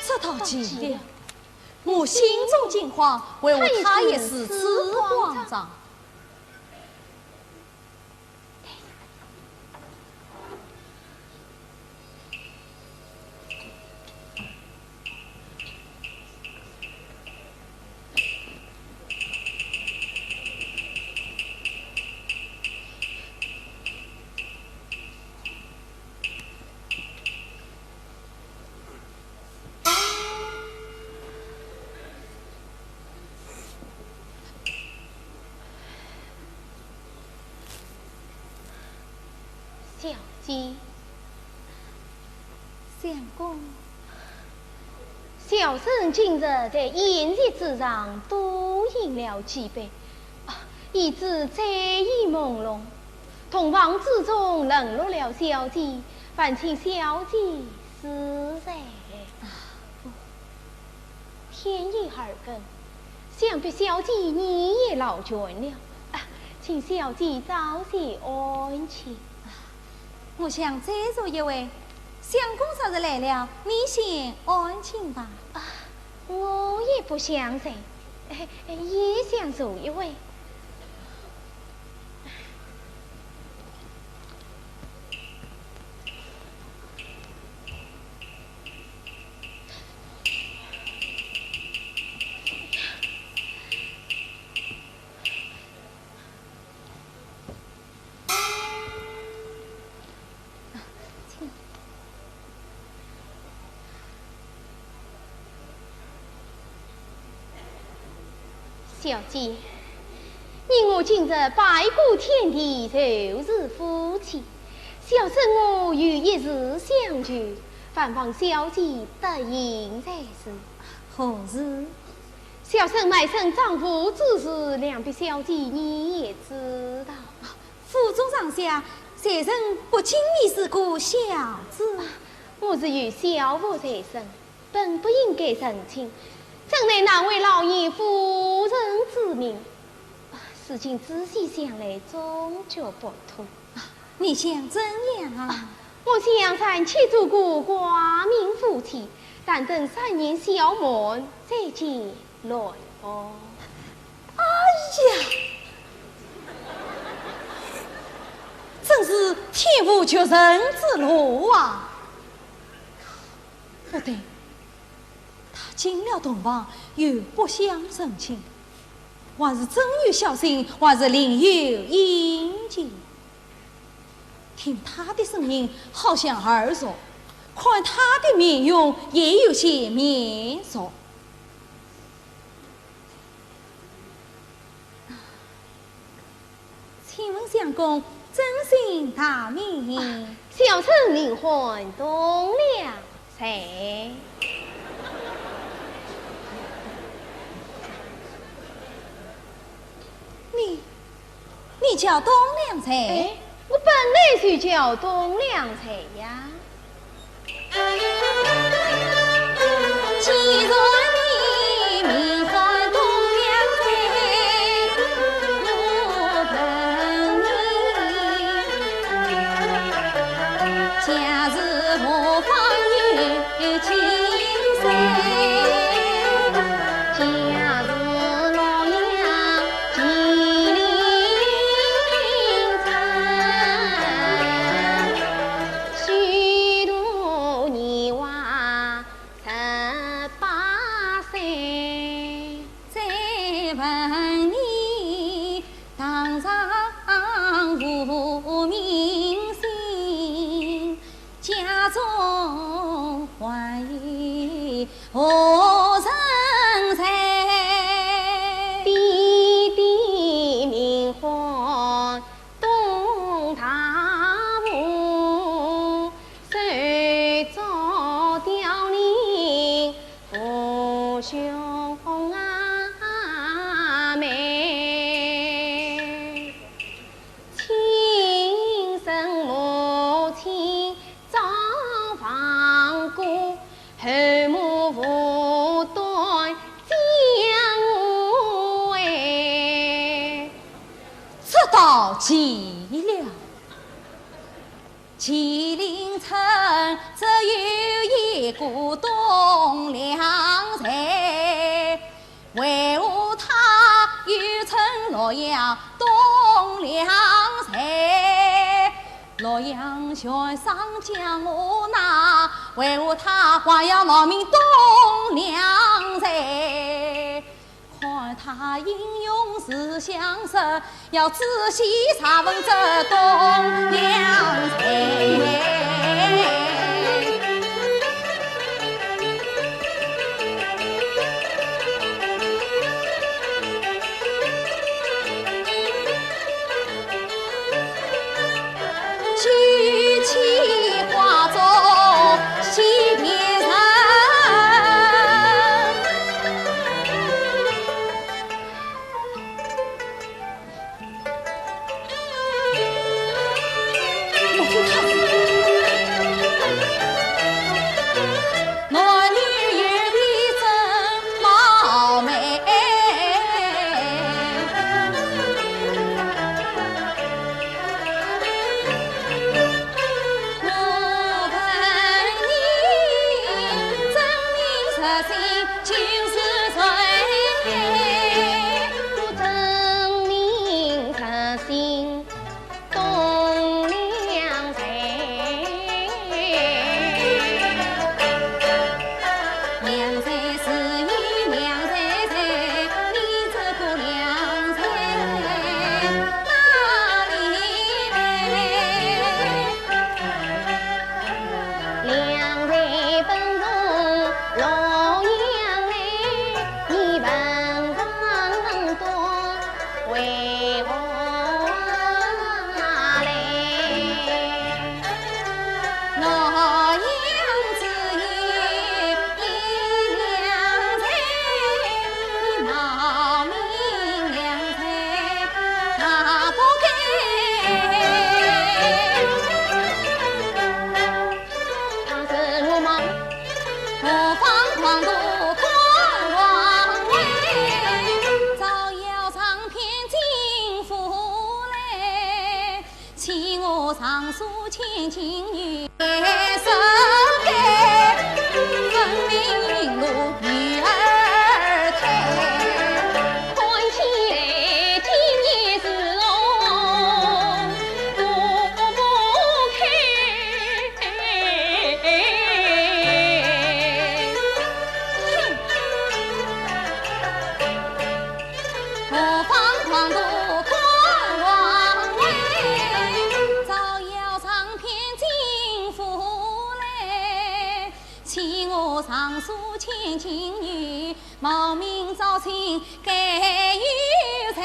这倒奇了，我心中惊慌，为何他也如此慌张？ 小姐。相公。小生今日在宴席之上多饮了几杯，啊，以致醉意朦胧，洞房之中冷落了小姐，烦请小姐是哉。啊，天已二更，想必小姐你也老倦了。啊，请小姐早些安寝。啊，我想再坐一会，相公若是来了，你先安寝吧。啊，我也不想睡，哎，也想坐一会。 小姐，你我今日拜过天地，就是夫妻。小生我有一事相求，烦望小姐答应才是。何事？小生卖身葬父之事，想必小姐你也知道。府中上下，谁人不轻易视过小姐？我是有小腹在身， 本不应该成亲，怎奈那位老爷妇人之命，啊，如今仔细想来，终觉不妥。啊，你想怎样啊？啊，我想暂且做个挂名夫妻，但等三年小满再结乱哦。哎呀，真是天无绝人之路啊！ 不对，踏进了洞房又不想成亲，还是真有孝心，还是另有隐情？听他的声音好像耳熟，看他的面容也有些面熟。 请问相公尊姓大名？啊，小生名唤董良才。你，你叫董良才？哎，我本来就叫董良才呀。 既然你名唤董良才，我问你，家住何方有几岁？家住洛阳金陵城。 许多年华十八岁。再问你，堂上无名姓，家中还有何人在？爹爹名唤 董大武，手执雕翎父兄阿妹。亲生母亲早亡故， 后母无端将我爱。这倒奇了。麒麟城只有一个董良才， 为何他又称洛阳董良才？洛阳全省江河呐，为何他还要冒名董良才？看他英雄志向深， 要仔细查问这董良才。举起花烛祭别人。 我就看死。何妨狂徒观王威，招摇撞骗进府来，欺我尚书千金女。 何妨狂徒观王威，招摇撞骗进府来，欺我尚书千金女，冒名招亲该有罪。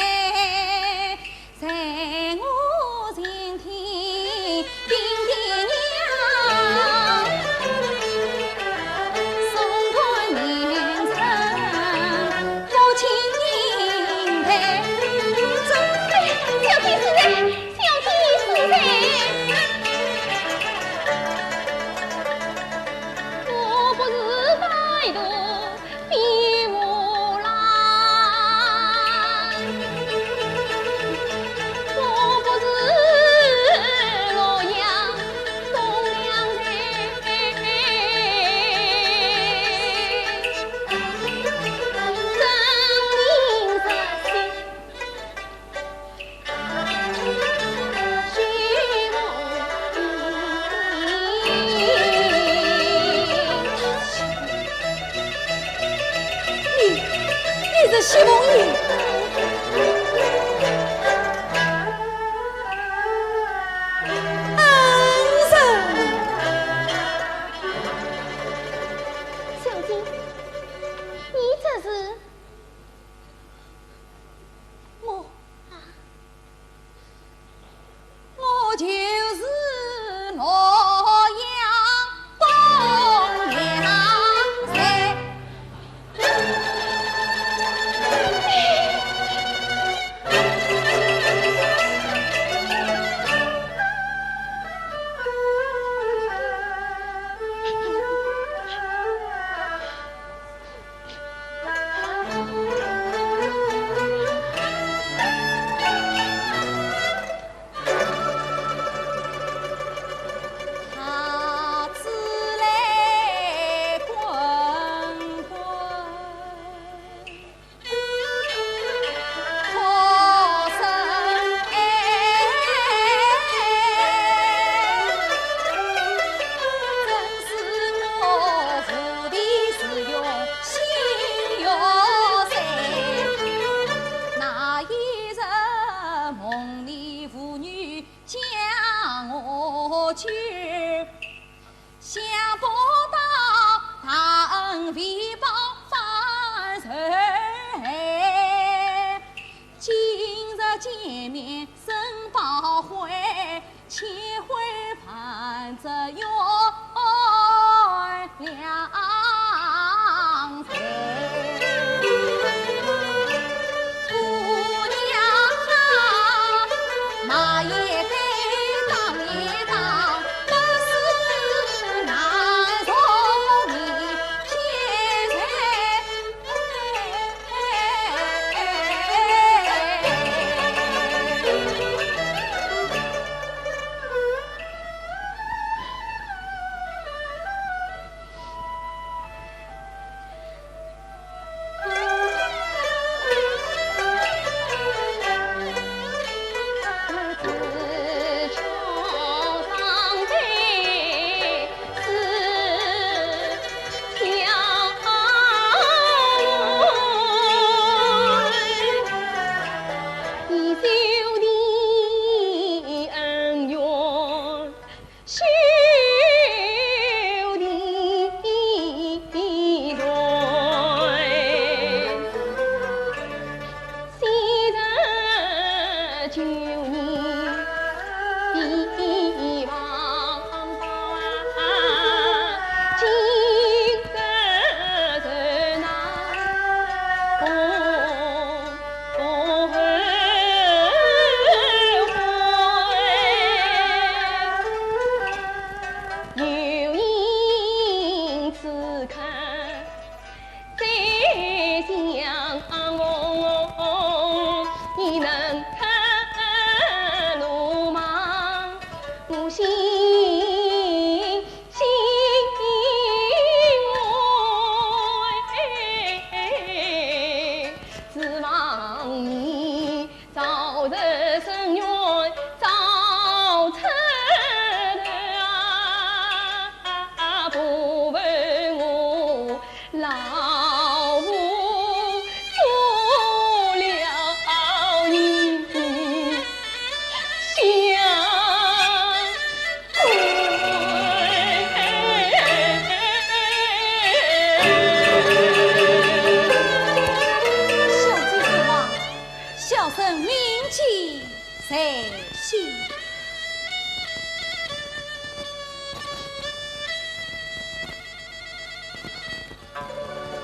在我前厅，定定娘，送官严惩，不轻人待。小姐恕罪，小姐恕罪。我不是歹徒， 比武郎，我不是洛阳东梁人，真名实姓。 你，你是徐凤英？恩人。小姐，你这是？我，我就是洛阳东梁人。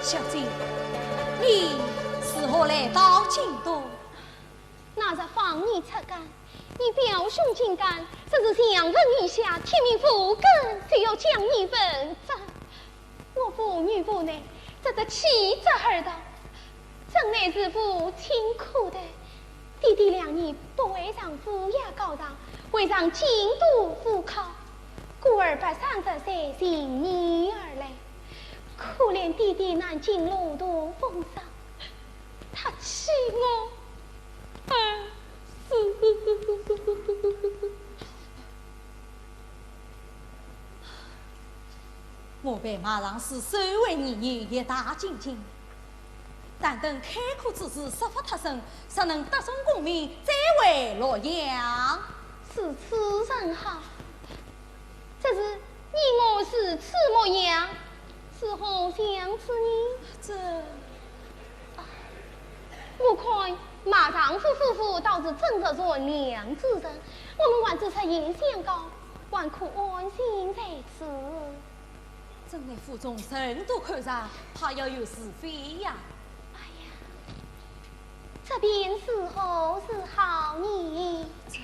小姐，你如何来到京都？那日访你出監，你表兄进監，说是祥文已下，天命无根，就要将你问斩。我父女无奈，只得弃职而逃，真乃是无情苦的。爹爹两年不为丈夫也告状，为上京都赴考，故而跋山涉水寻你而来。可怜爹爹南京路途风霜，他弃我而死。我辈马郎是收为义女，一带进京，但等开科之时，设法脱身，若能得中功名，再回洛阳。如此甚好。 只是你我如此模样，如何相处呢？这……啊，我看马丈夫夫妇倒是正直善良之人，我们还只是言相告，还可安心在此。正在府中人多口杂，怕要有是非呀。哎呀，这便如何是好呢？这……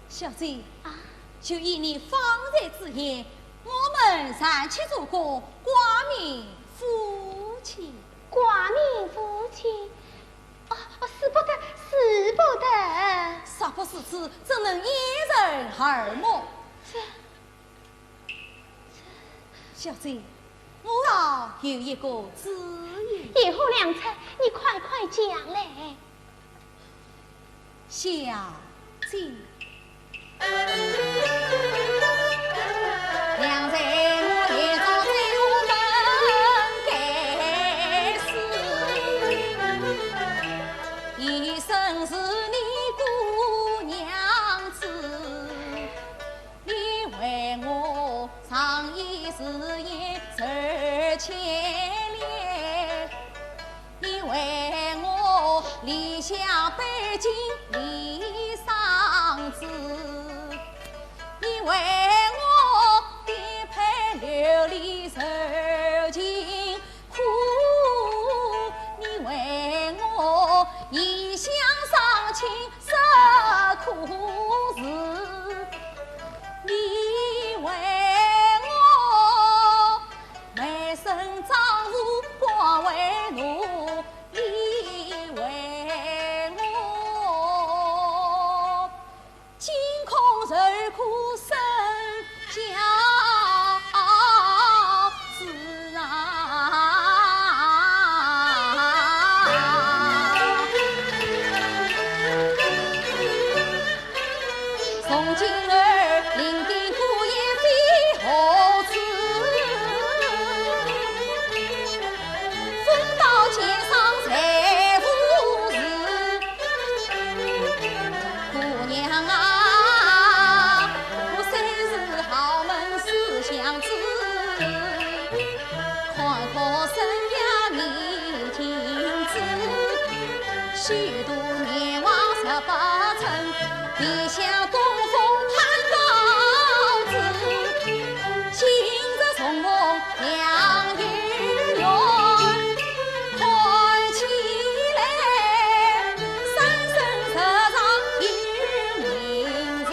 小姐，啊？就依你方才之言，我们暂且做个挂名夫妻。挂名夫妻？哦，哦，使不得，使不得。若不如此，怎能一人耳目？这…… 小姐，我倒有一个主意。有何良策？你快快讲来。小姐，良才我也早就不敢试，一生是你姑娘子。 你为我上一世也受牵连，你为我离乡背井里生子，你为我颠沛流离受尽 苦，你为我一厢伤情受苦事，你为我卖身葬父光为奴，你为我 惊恐受苦身教子啊。从今儿临别孤雁飞何处？风刀尖上谁无事？ 姑娘啊，我虽是豪门书香子，看破生涯面镜子，虚度年华十八春，别向东风叹高枝。今日重逢 两有缘，看起来三生石上有名字，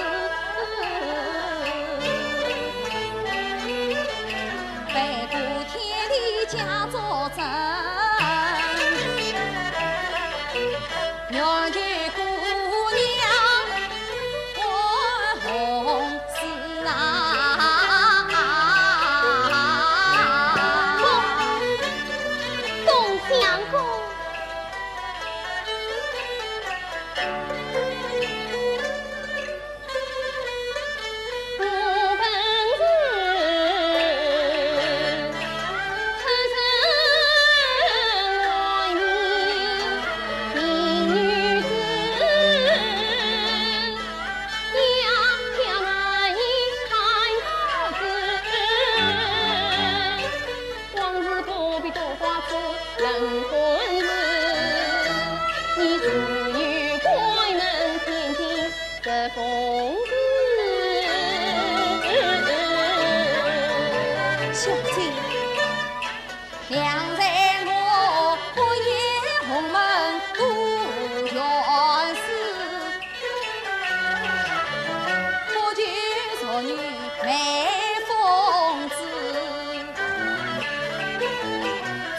背过天地假作真。 愿求姑娘我两人我，我也红门杜鹃树，我就祝你眉峰子。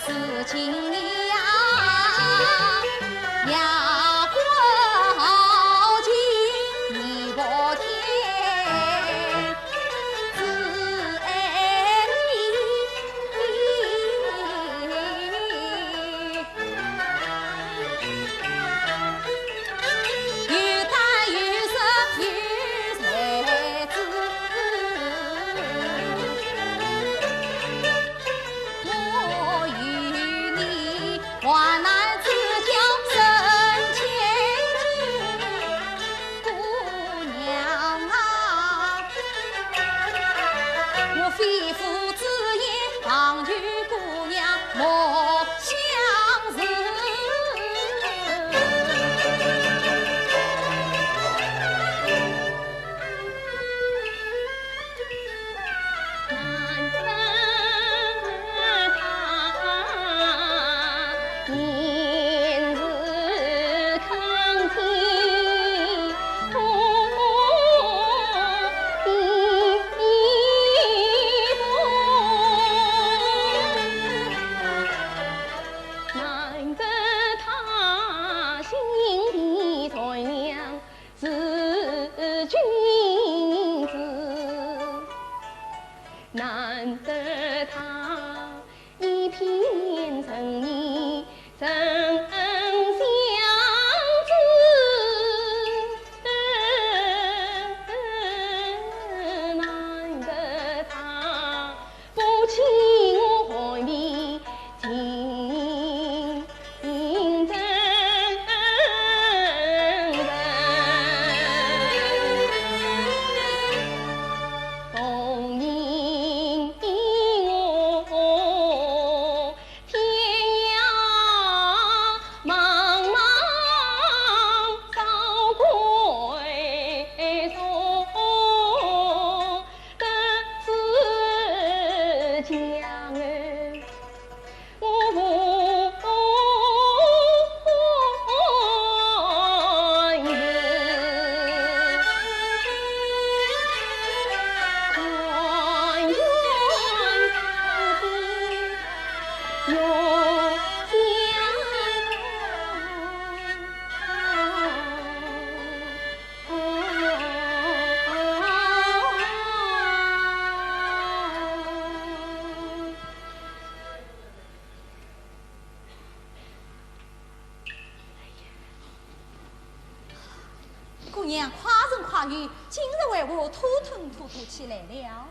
如今你呀，阳光好景，你不甜。 姑娘啊，我肺腑之言，望求姑娘莫相辞。难得他心地善良是君子，难得他一片诚意真相知，难得他 不轻我害你情真人，同饮我天涯茫茫少归宿。 得知江儿无人。姑娘，快声快语，今日为何拖拖拖拖起来了？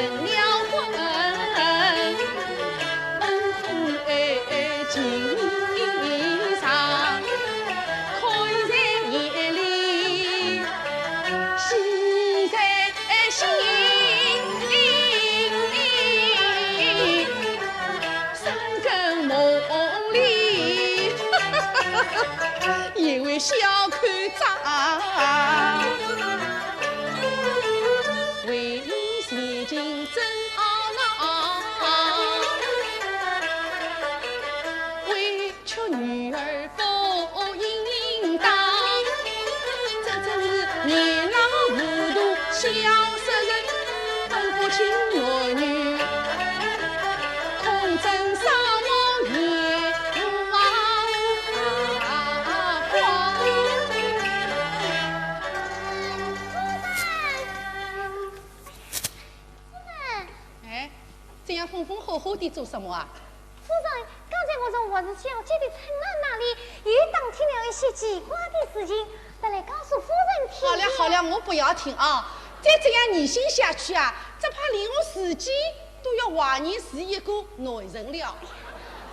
了婚，恩恩情长，看在眼里，喜在心里。 三更梦里，也为小口张，为你前情真懊恼，为 却女儿不应当。这真是年老糊涂小色人，分不清男女，空争双方眼目光。哎，这样风风火火的做什么啊？ 夫人，刚才我从王氏小姐的春兰那里又打听了一些奇怪的事情，得来告诉夫人听听。好了好了，我不要听啊！再这样疑心下去啊，只怕连我自己都要怀疑是一个男人了。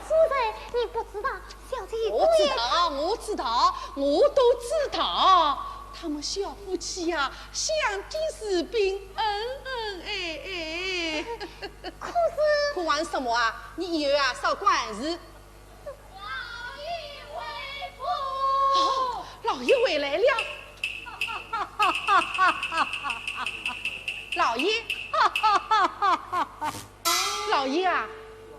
夫人，你不知道，小姐一个也……我知道，我知道，我都知道。他们小夫妻呀，相敬如宾，恩恩爱爱。 可是……可玩什么啊？你以后啊，少管闲事。老爷回府。哦，老爷回来了。老爷，老爷啊，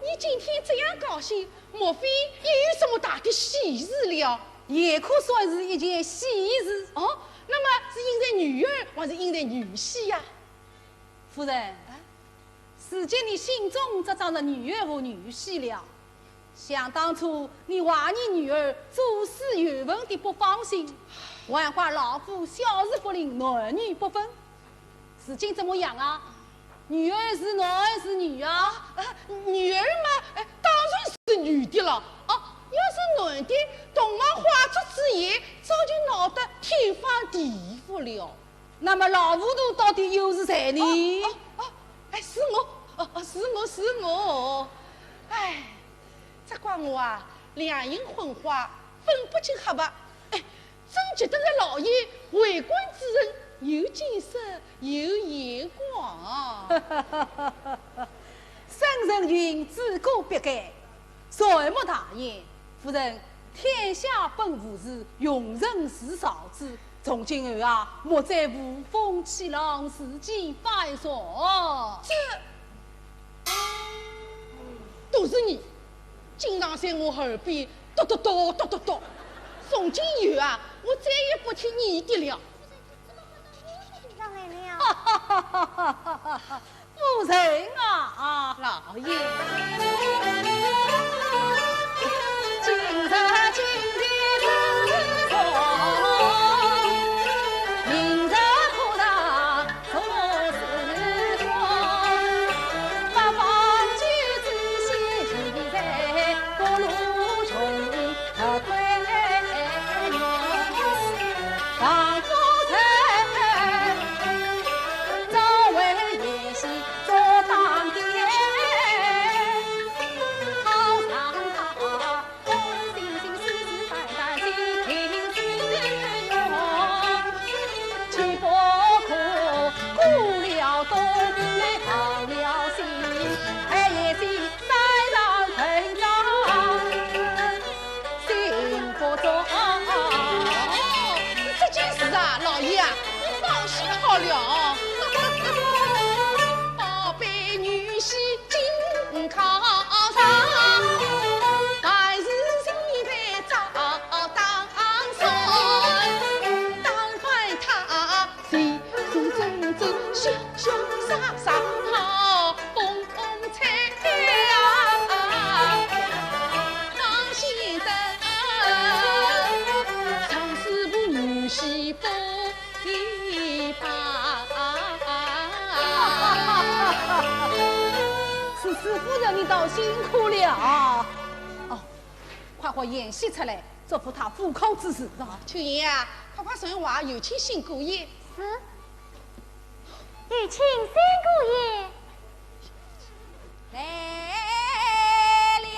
你今天这样高兴，莫非又有什么大的喜事了？也可算是一件喜事。哦，那么是应在女儿还是应在女婿呀？ 夫人，如今你心中只装着女儿和女婿了。想当初，你怀疑女儿做事有问题不放心，还怪老夫小事不灵，男女不分。如今怎么样啊？女儿是男是女啊？啊，女儿嘛，哎，当然是女的了。哦，要是男的，同房花烛之夜，早就闹得天翻地覆了。 那么老糊涂到底又是谁呢？哦，哦，哦，哎，是我，哦，哦，是我，是我。哎，只怪我啊，两眼昏花，分不清黑白。哎，真觉得这老爷为官之人有见识，有眼光。 圣人云：知过必改。善莫大焉。夫人，天下本无事，庸人自扰之。从今后啊，莫再无风起浪，事件反常。这……都是你，经常在我耳边嘟嘟嘟，嘟嘟嘟。从今以后啊，我再也不听你的了。 夫人啊，老爷。哦，这件事啊，老爷啊，你放心好了。是，是夫人，你倒辛苦了。哦，快活筵席出来，嘱咐他赴考之事啊。秋英啊，快快传话，有请新姑爷。是。有请新姑爷。来了。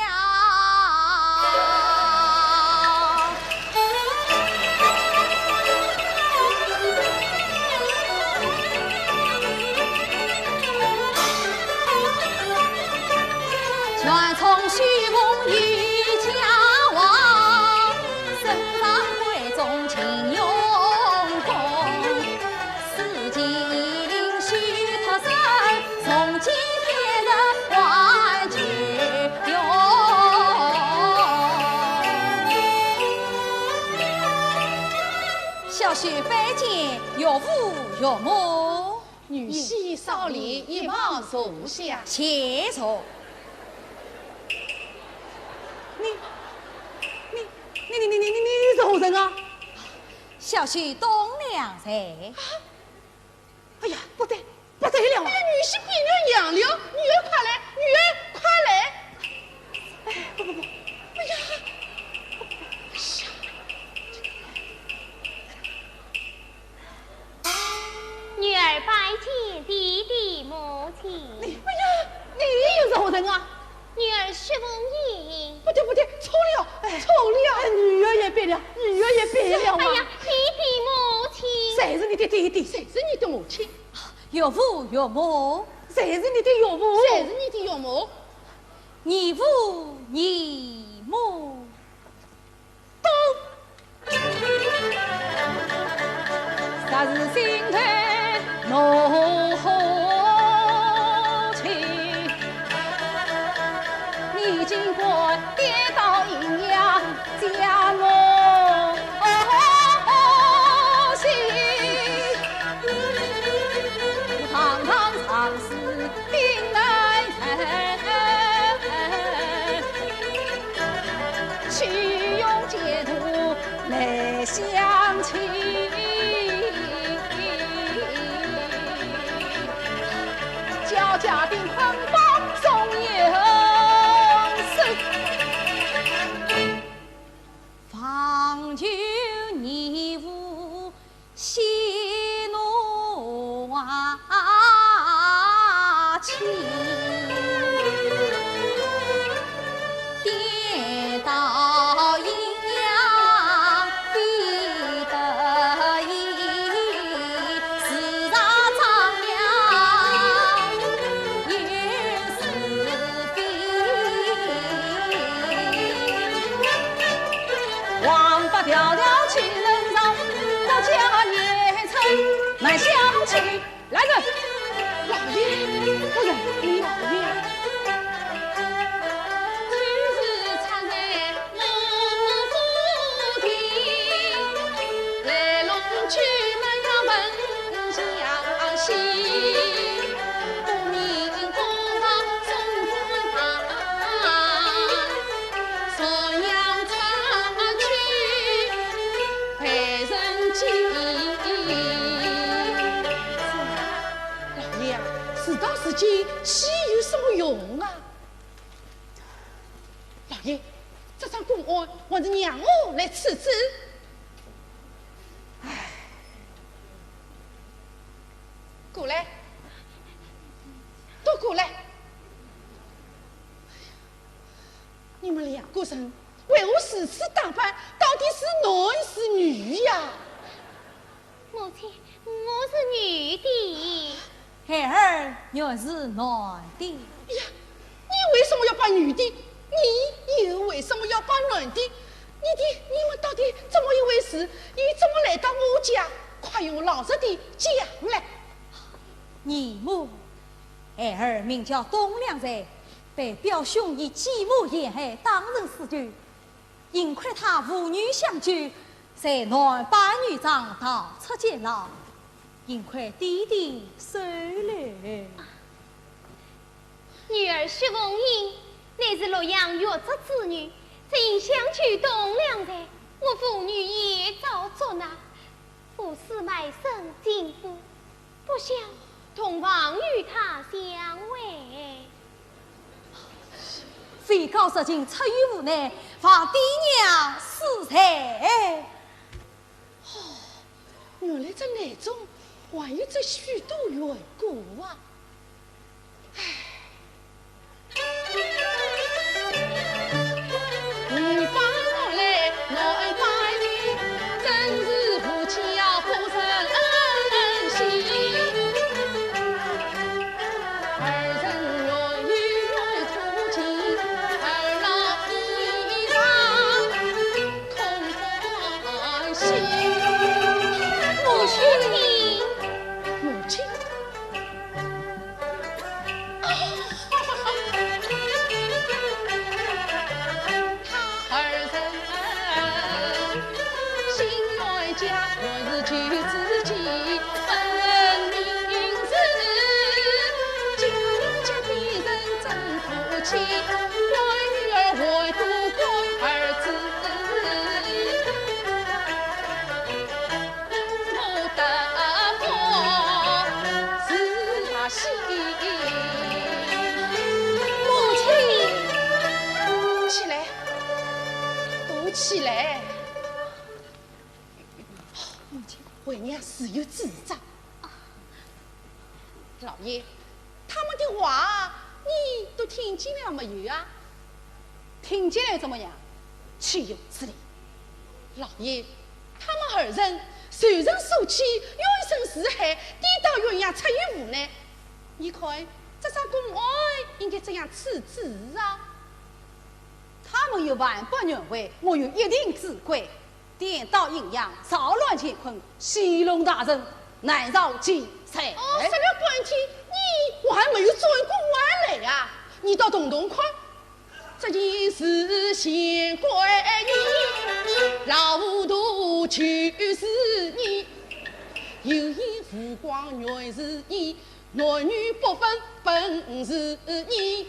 全从许凤与家王，升上闺中进荣宫。 四境须脱身，从今天日还九月。小婿拜见岳父岳母。女婿少礼，一旁坐下。且坐。你，你，你，你，你，你，你是何人啊？小婿东梁才。 哎呀，不对，不对了啊！哎呀，女婿变了样了，女儿快来，女儿快来！哎，不不不，哎呀，哎呀，女儿拜见爹爹母亲。你，哎呀，你又是何人啊？ 女儿许凤也。不对，不对，错了，哎，错了。哎，女儿也变了，女儿也变了啊！哎呀，爹爹母亲。谁是你的爹爹？谁是你的母亲？岳父岳母。谁是你的岳父？谁是你的岳母？义父义母。 都。来人！夫人，老爷。老爷啊，事到如今，气有什么用啊？老爷，这桩公案还是让我来处置。唉，过来，都过来。 你们两个人为何如此打扮？到底是男是女呀？母亲，我是女的。孩儿原是男的。呀，你为什么要扮女的？你又为什么要扮男的？你的，你们到底怎么一回事？你怎么来到我家？快用老实的讲来。义母，孩儿名叫东梁才， 被表兄以继母陷害打成死罪，幸亏他父女相救，才男扮女装逃出监牢，幸亏爹爹收留。女儿许凤英乃是洛阳越族之女，只因相救东梁才，我父女也遭捉拿，父死卖身进府， 不想同房与他相会。非告如今出于无奈，望爹娘恕罪。哦，原来这内中还有这许多缘故啊！唉。起来。母亲，为娘自有主张。老爷，他们的话你都听见了没有啊？听见了怎么样？岂有此理！老爷，他们二人受人所欺，怨人所害，颠倒鸳鸯，出于无奈。你看，这桩公案应该怎样处置啊？他们有万般冤枉，我有一定之规。 颠倒阴阳，扰乱乾坤，戏弄大臣，难饶其罪。哦，说了半天，你我还没有转过弯来啊！你倒动动看。这件事先怪你，老糊涂就是你。有眼无光原是你，男女不分本是你。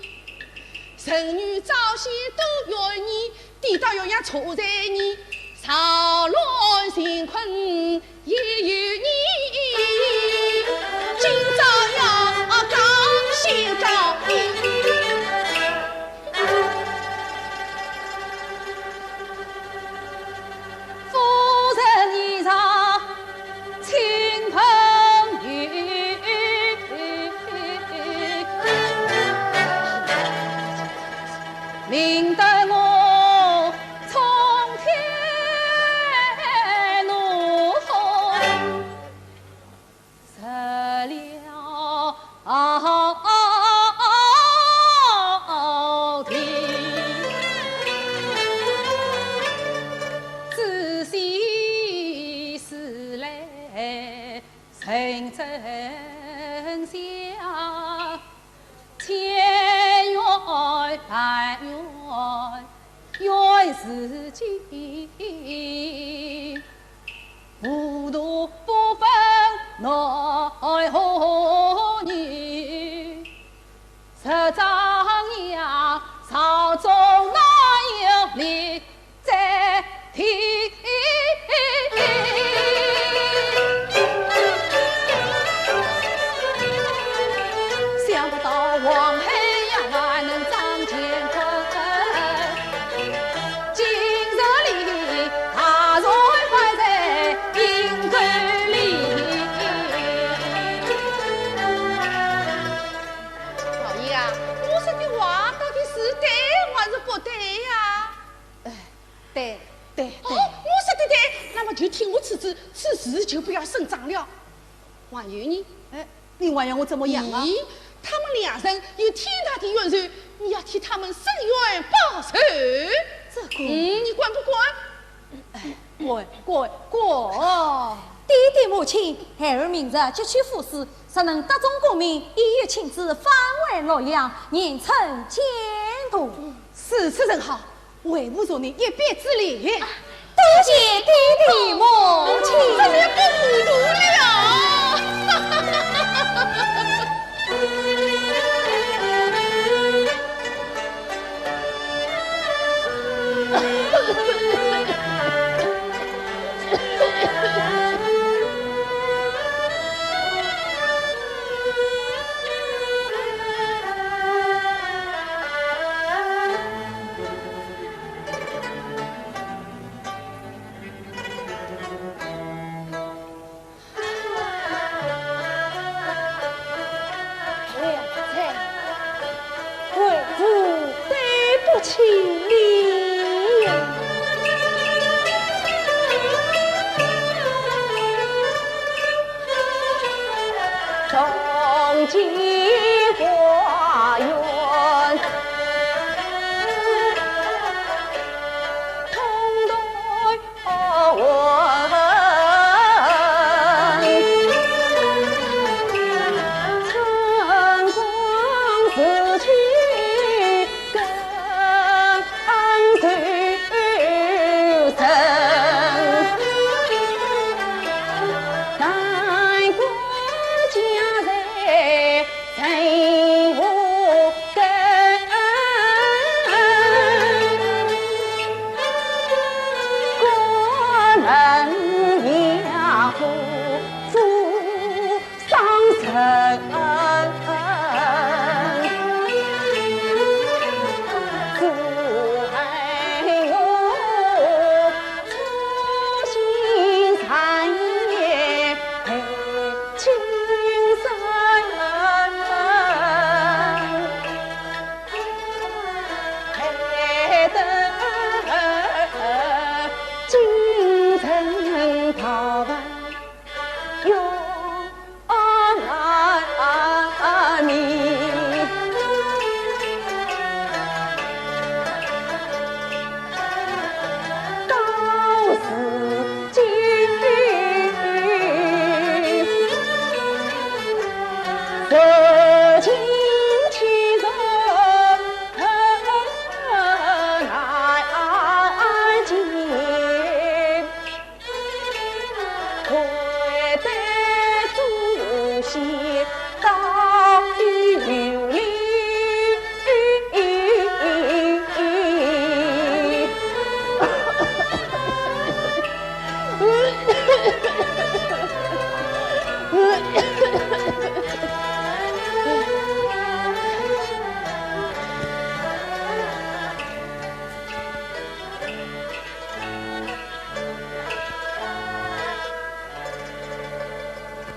神女招贤都怨你，颠倒鸳鸯错在你，扰乱乾坤也有你。今朝要告先告你。 夫人一场亲朋友，命得我冲天怒。 失了地，仔细思来认真想，千怨万怨，怨自己。 糊涂不分男和女，这张扬朝中哪有理再提？想不到王海洋还能张乾坤。 今日里大船快在阴沟里。老爷啊，我说的话到底是对还是不对呀？哎，对，对，哦，对。我说的对，那么就听我处置，此事就不要声张了。还有呢？哎， 你还要我怎么样啊？咦，他们两人有天大的冤仇，你要替他们伸冤报仇。这个，嗯，你管不管？哎，管，管，管。爹爹母亲，孩儿明日即去赴试，若能得中功名，一夜亲自返回洛阳，年成监徒。如此甚好。 为父助你一臂之力。多谢爹爹母亲。这是要糊涂了。为父对不起你。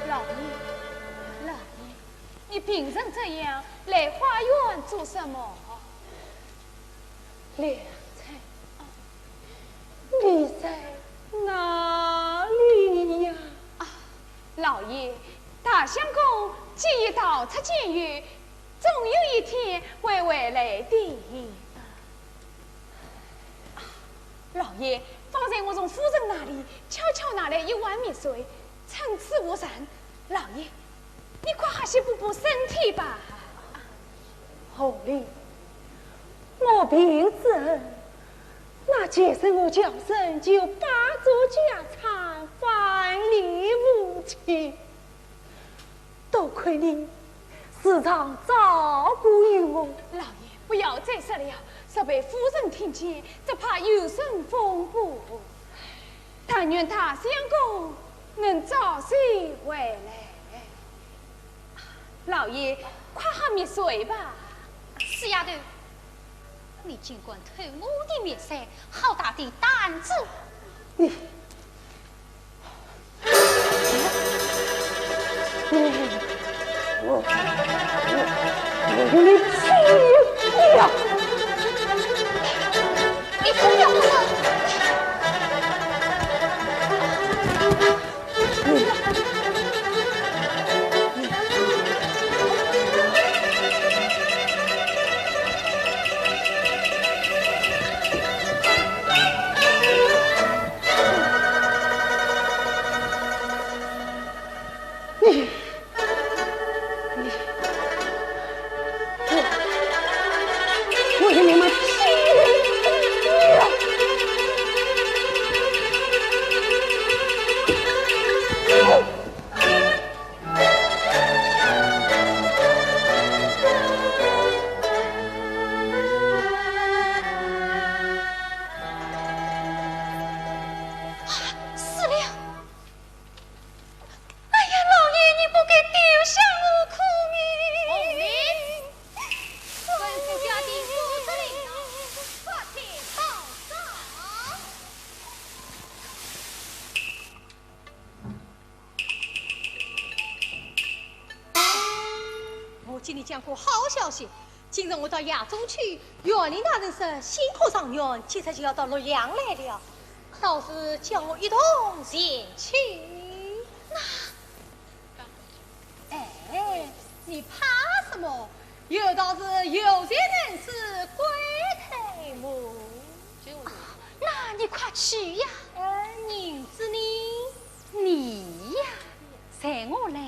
老爷，老爷，你病成这样，来花园做什么？ 良才，你在哪里呀？啊，老爷，大相公既已逃出监狱，总有一天会回来的。啊，老爷，方才我从夫人那里悄悄拿来一碗蜜水，趁此无膳。老爷，你快喝些补补身体吧。 红菱，我病之后，那节省我叫声就把酒加餐，饭里无情。多亏你时常照顾于我。老爷，不要再说了，若被夫人听见，只怕又生风波。但愿大相公能早些回来。 老爷，快喝蜜水吧。死丫头，你竟敢偷我的蜜水，好大的胆子！你，你，我，我，我与你拼命！你不要！我，我与你们拼命！死了！ 哎呀，老爷，你不该丢下我可怜。红菱，吩咐家丁做这里呢，快点报告。我给你讲个好消息，今日我到衙中去，县令大人说新科状元即日就要到洛阳来了。 倒是叫我一同前去。那，哎，你怕什么？有道是有钱能使鬼推磨。啊，那你快去呀。呃，银子呢？你呀，随我来。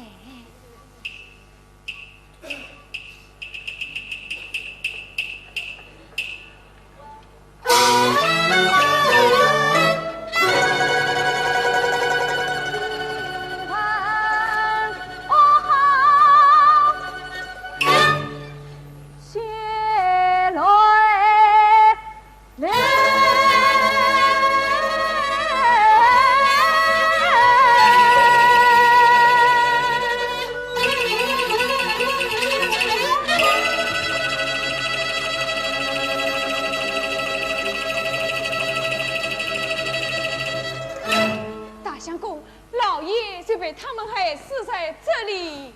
大相公，老爷就被他们害死在这里。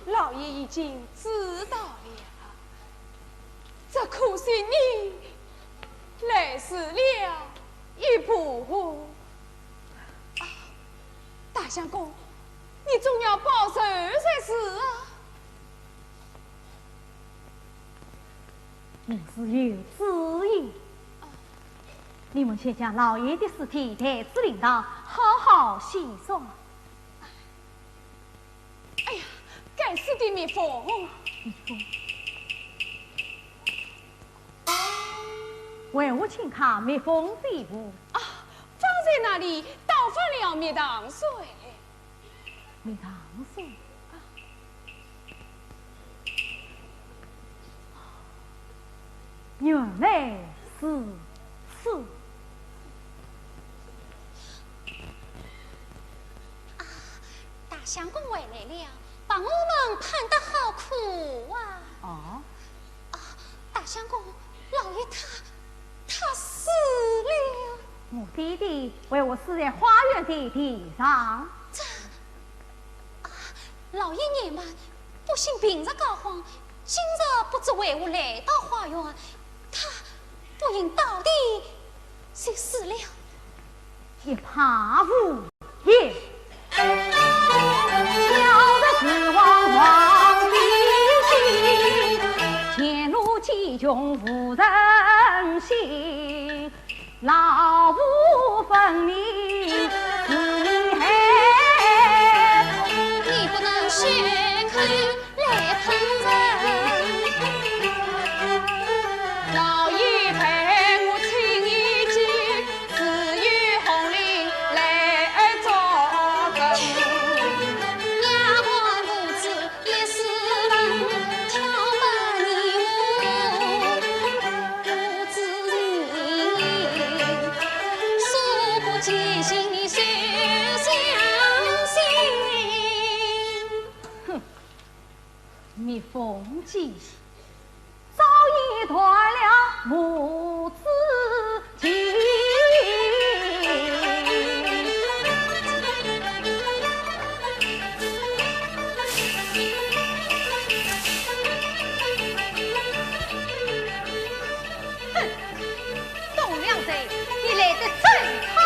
老爷已经知道了，只可惜你来迟了一步。啊，大相公，你总要报仇才是啊。我是有主意，你们先将老爷的尸体抬至灵堂，好好洗刷。 哎呀，该死的蜜蜂！蜜蜂？为何轻看蜜蜂这一步？啊，方才那里倒翻了蜜糖水。蜜糖水？啊。 原来如此。啊，大相公回来了，把我们盼得好苦啊！哦？啊，大相公，老爷他，他死了。我爹爹为何死在花园的地上？这，啊，老爷年迈， 不幸病入膏肓，今日不知为何来到花园，他不幸倒地就死了。一派胡言！你不能血口来喷人。老爷陪我请一见，自有红绫来作证。丫鬟母子 一时分，挑拨你我父子情，说不及情，你休相信。哼，蜜蜂姐， 早已断了母子情。哼， 董良才，你来得正好。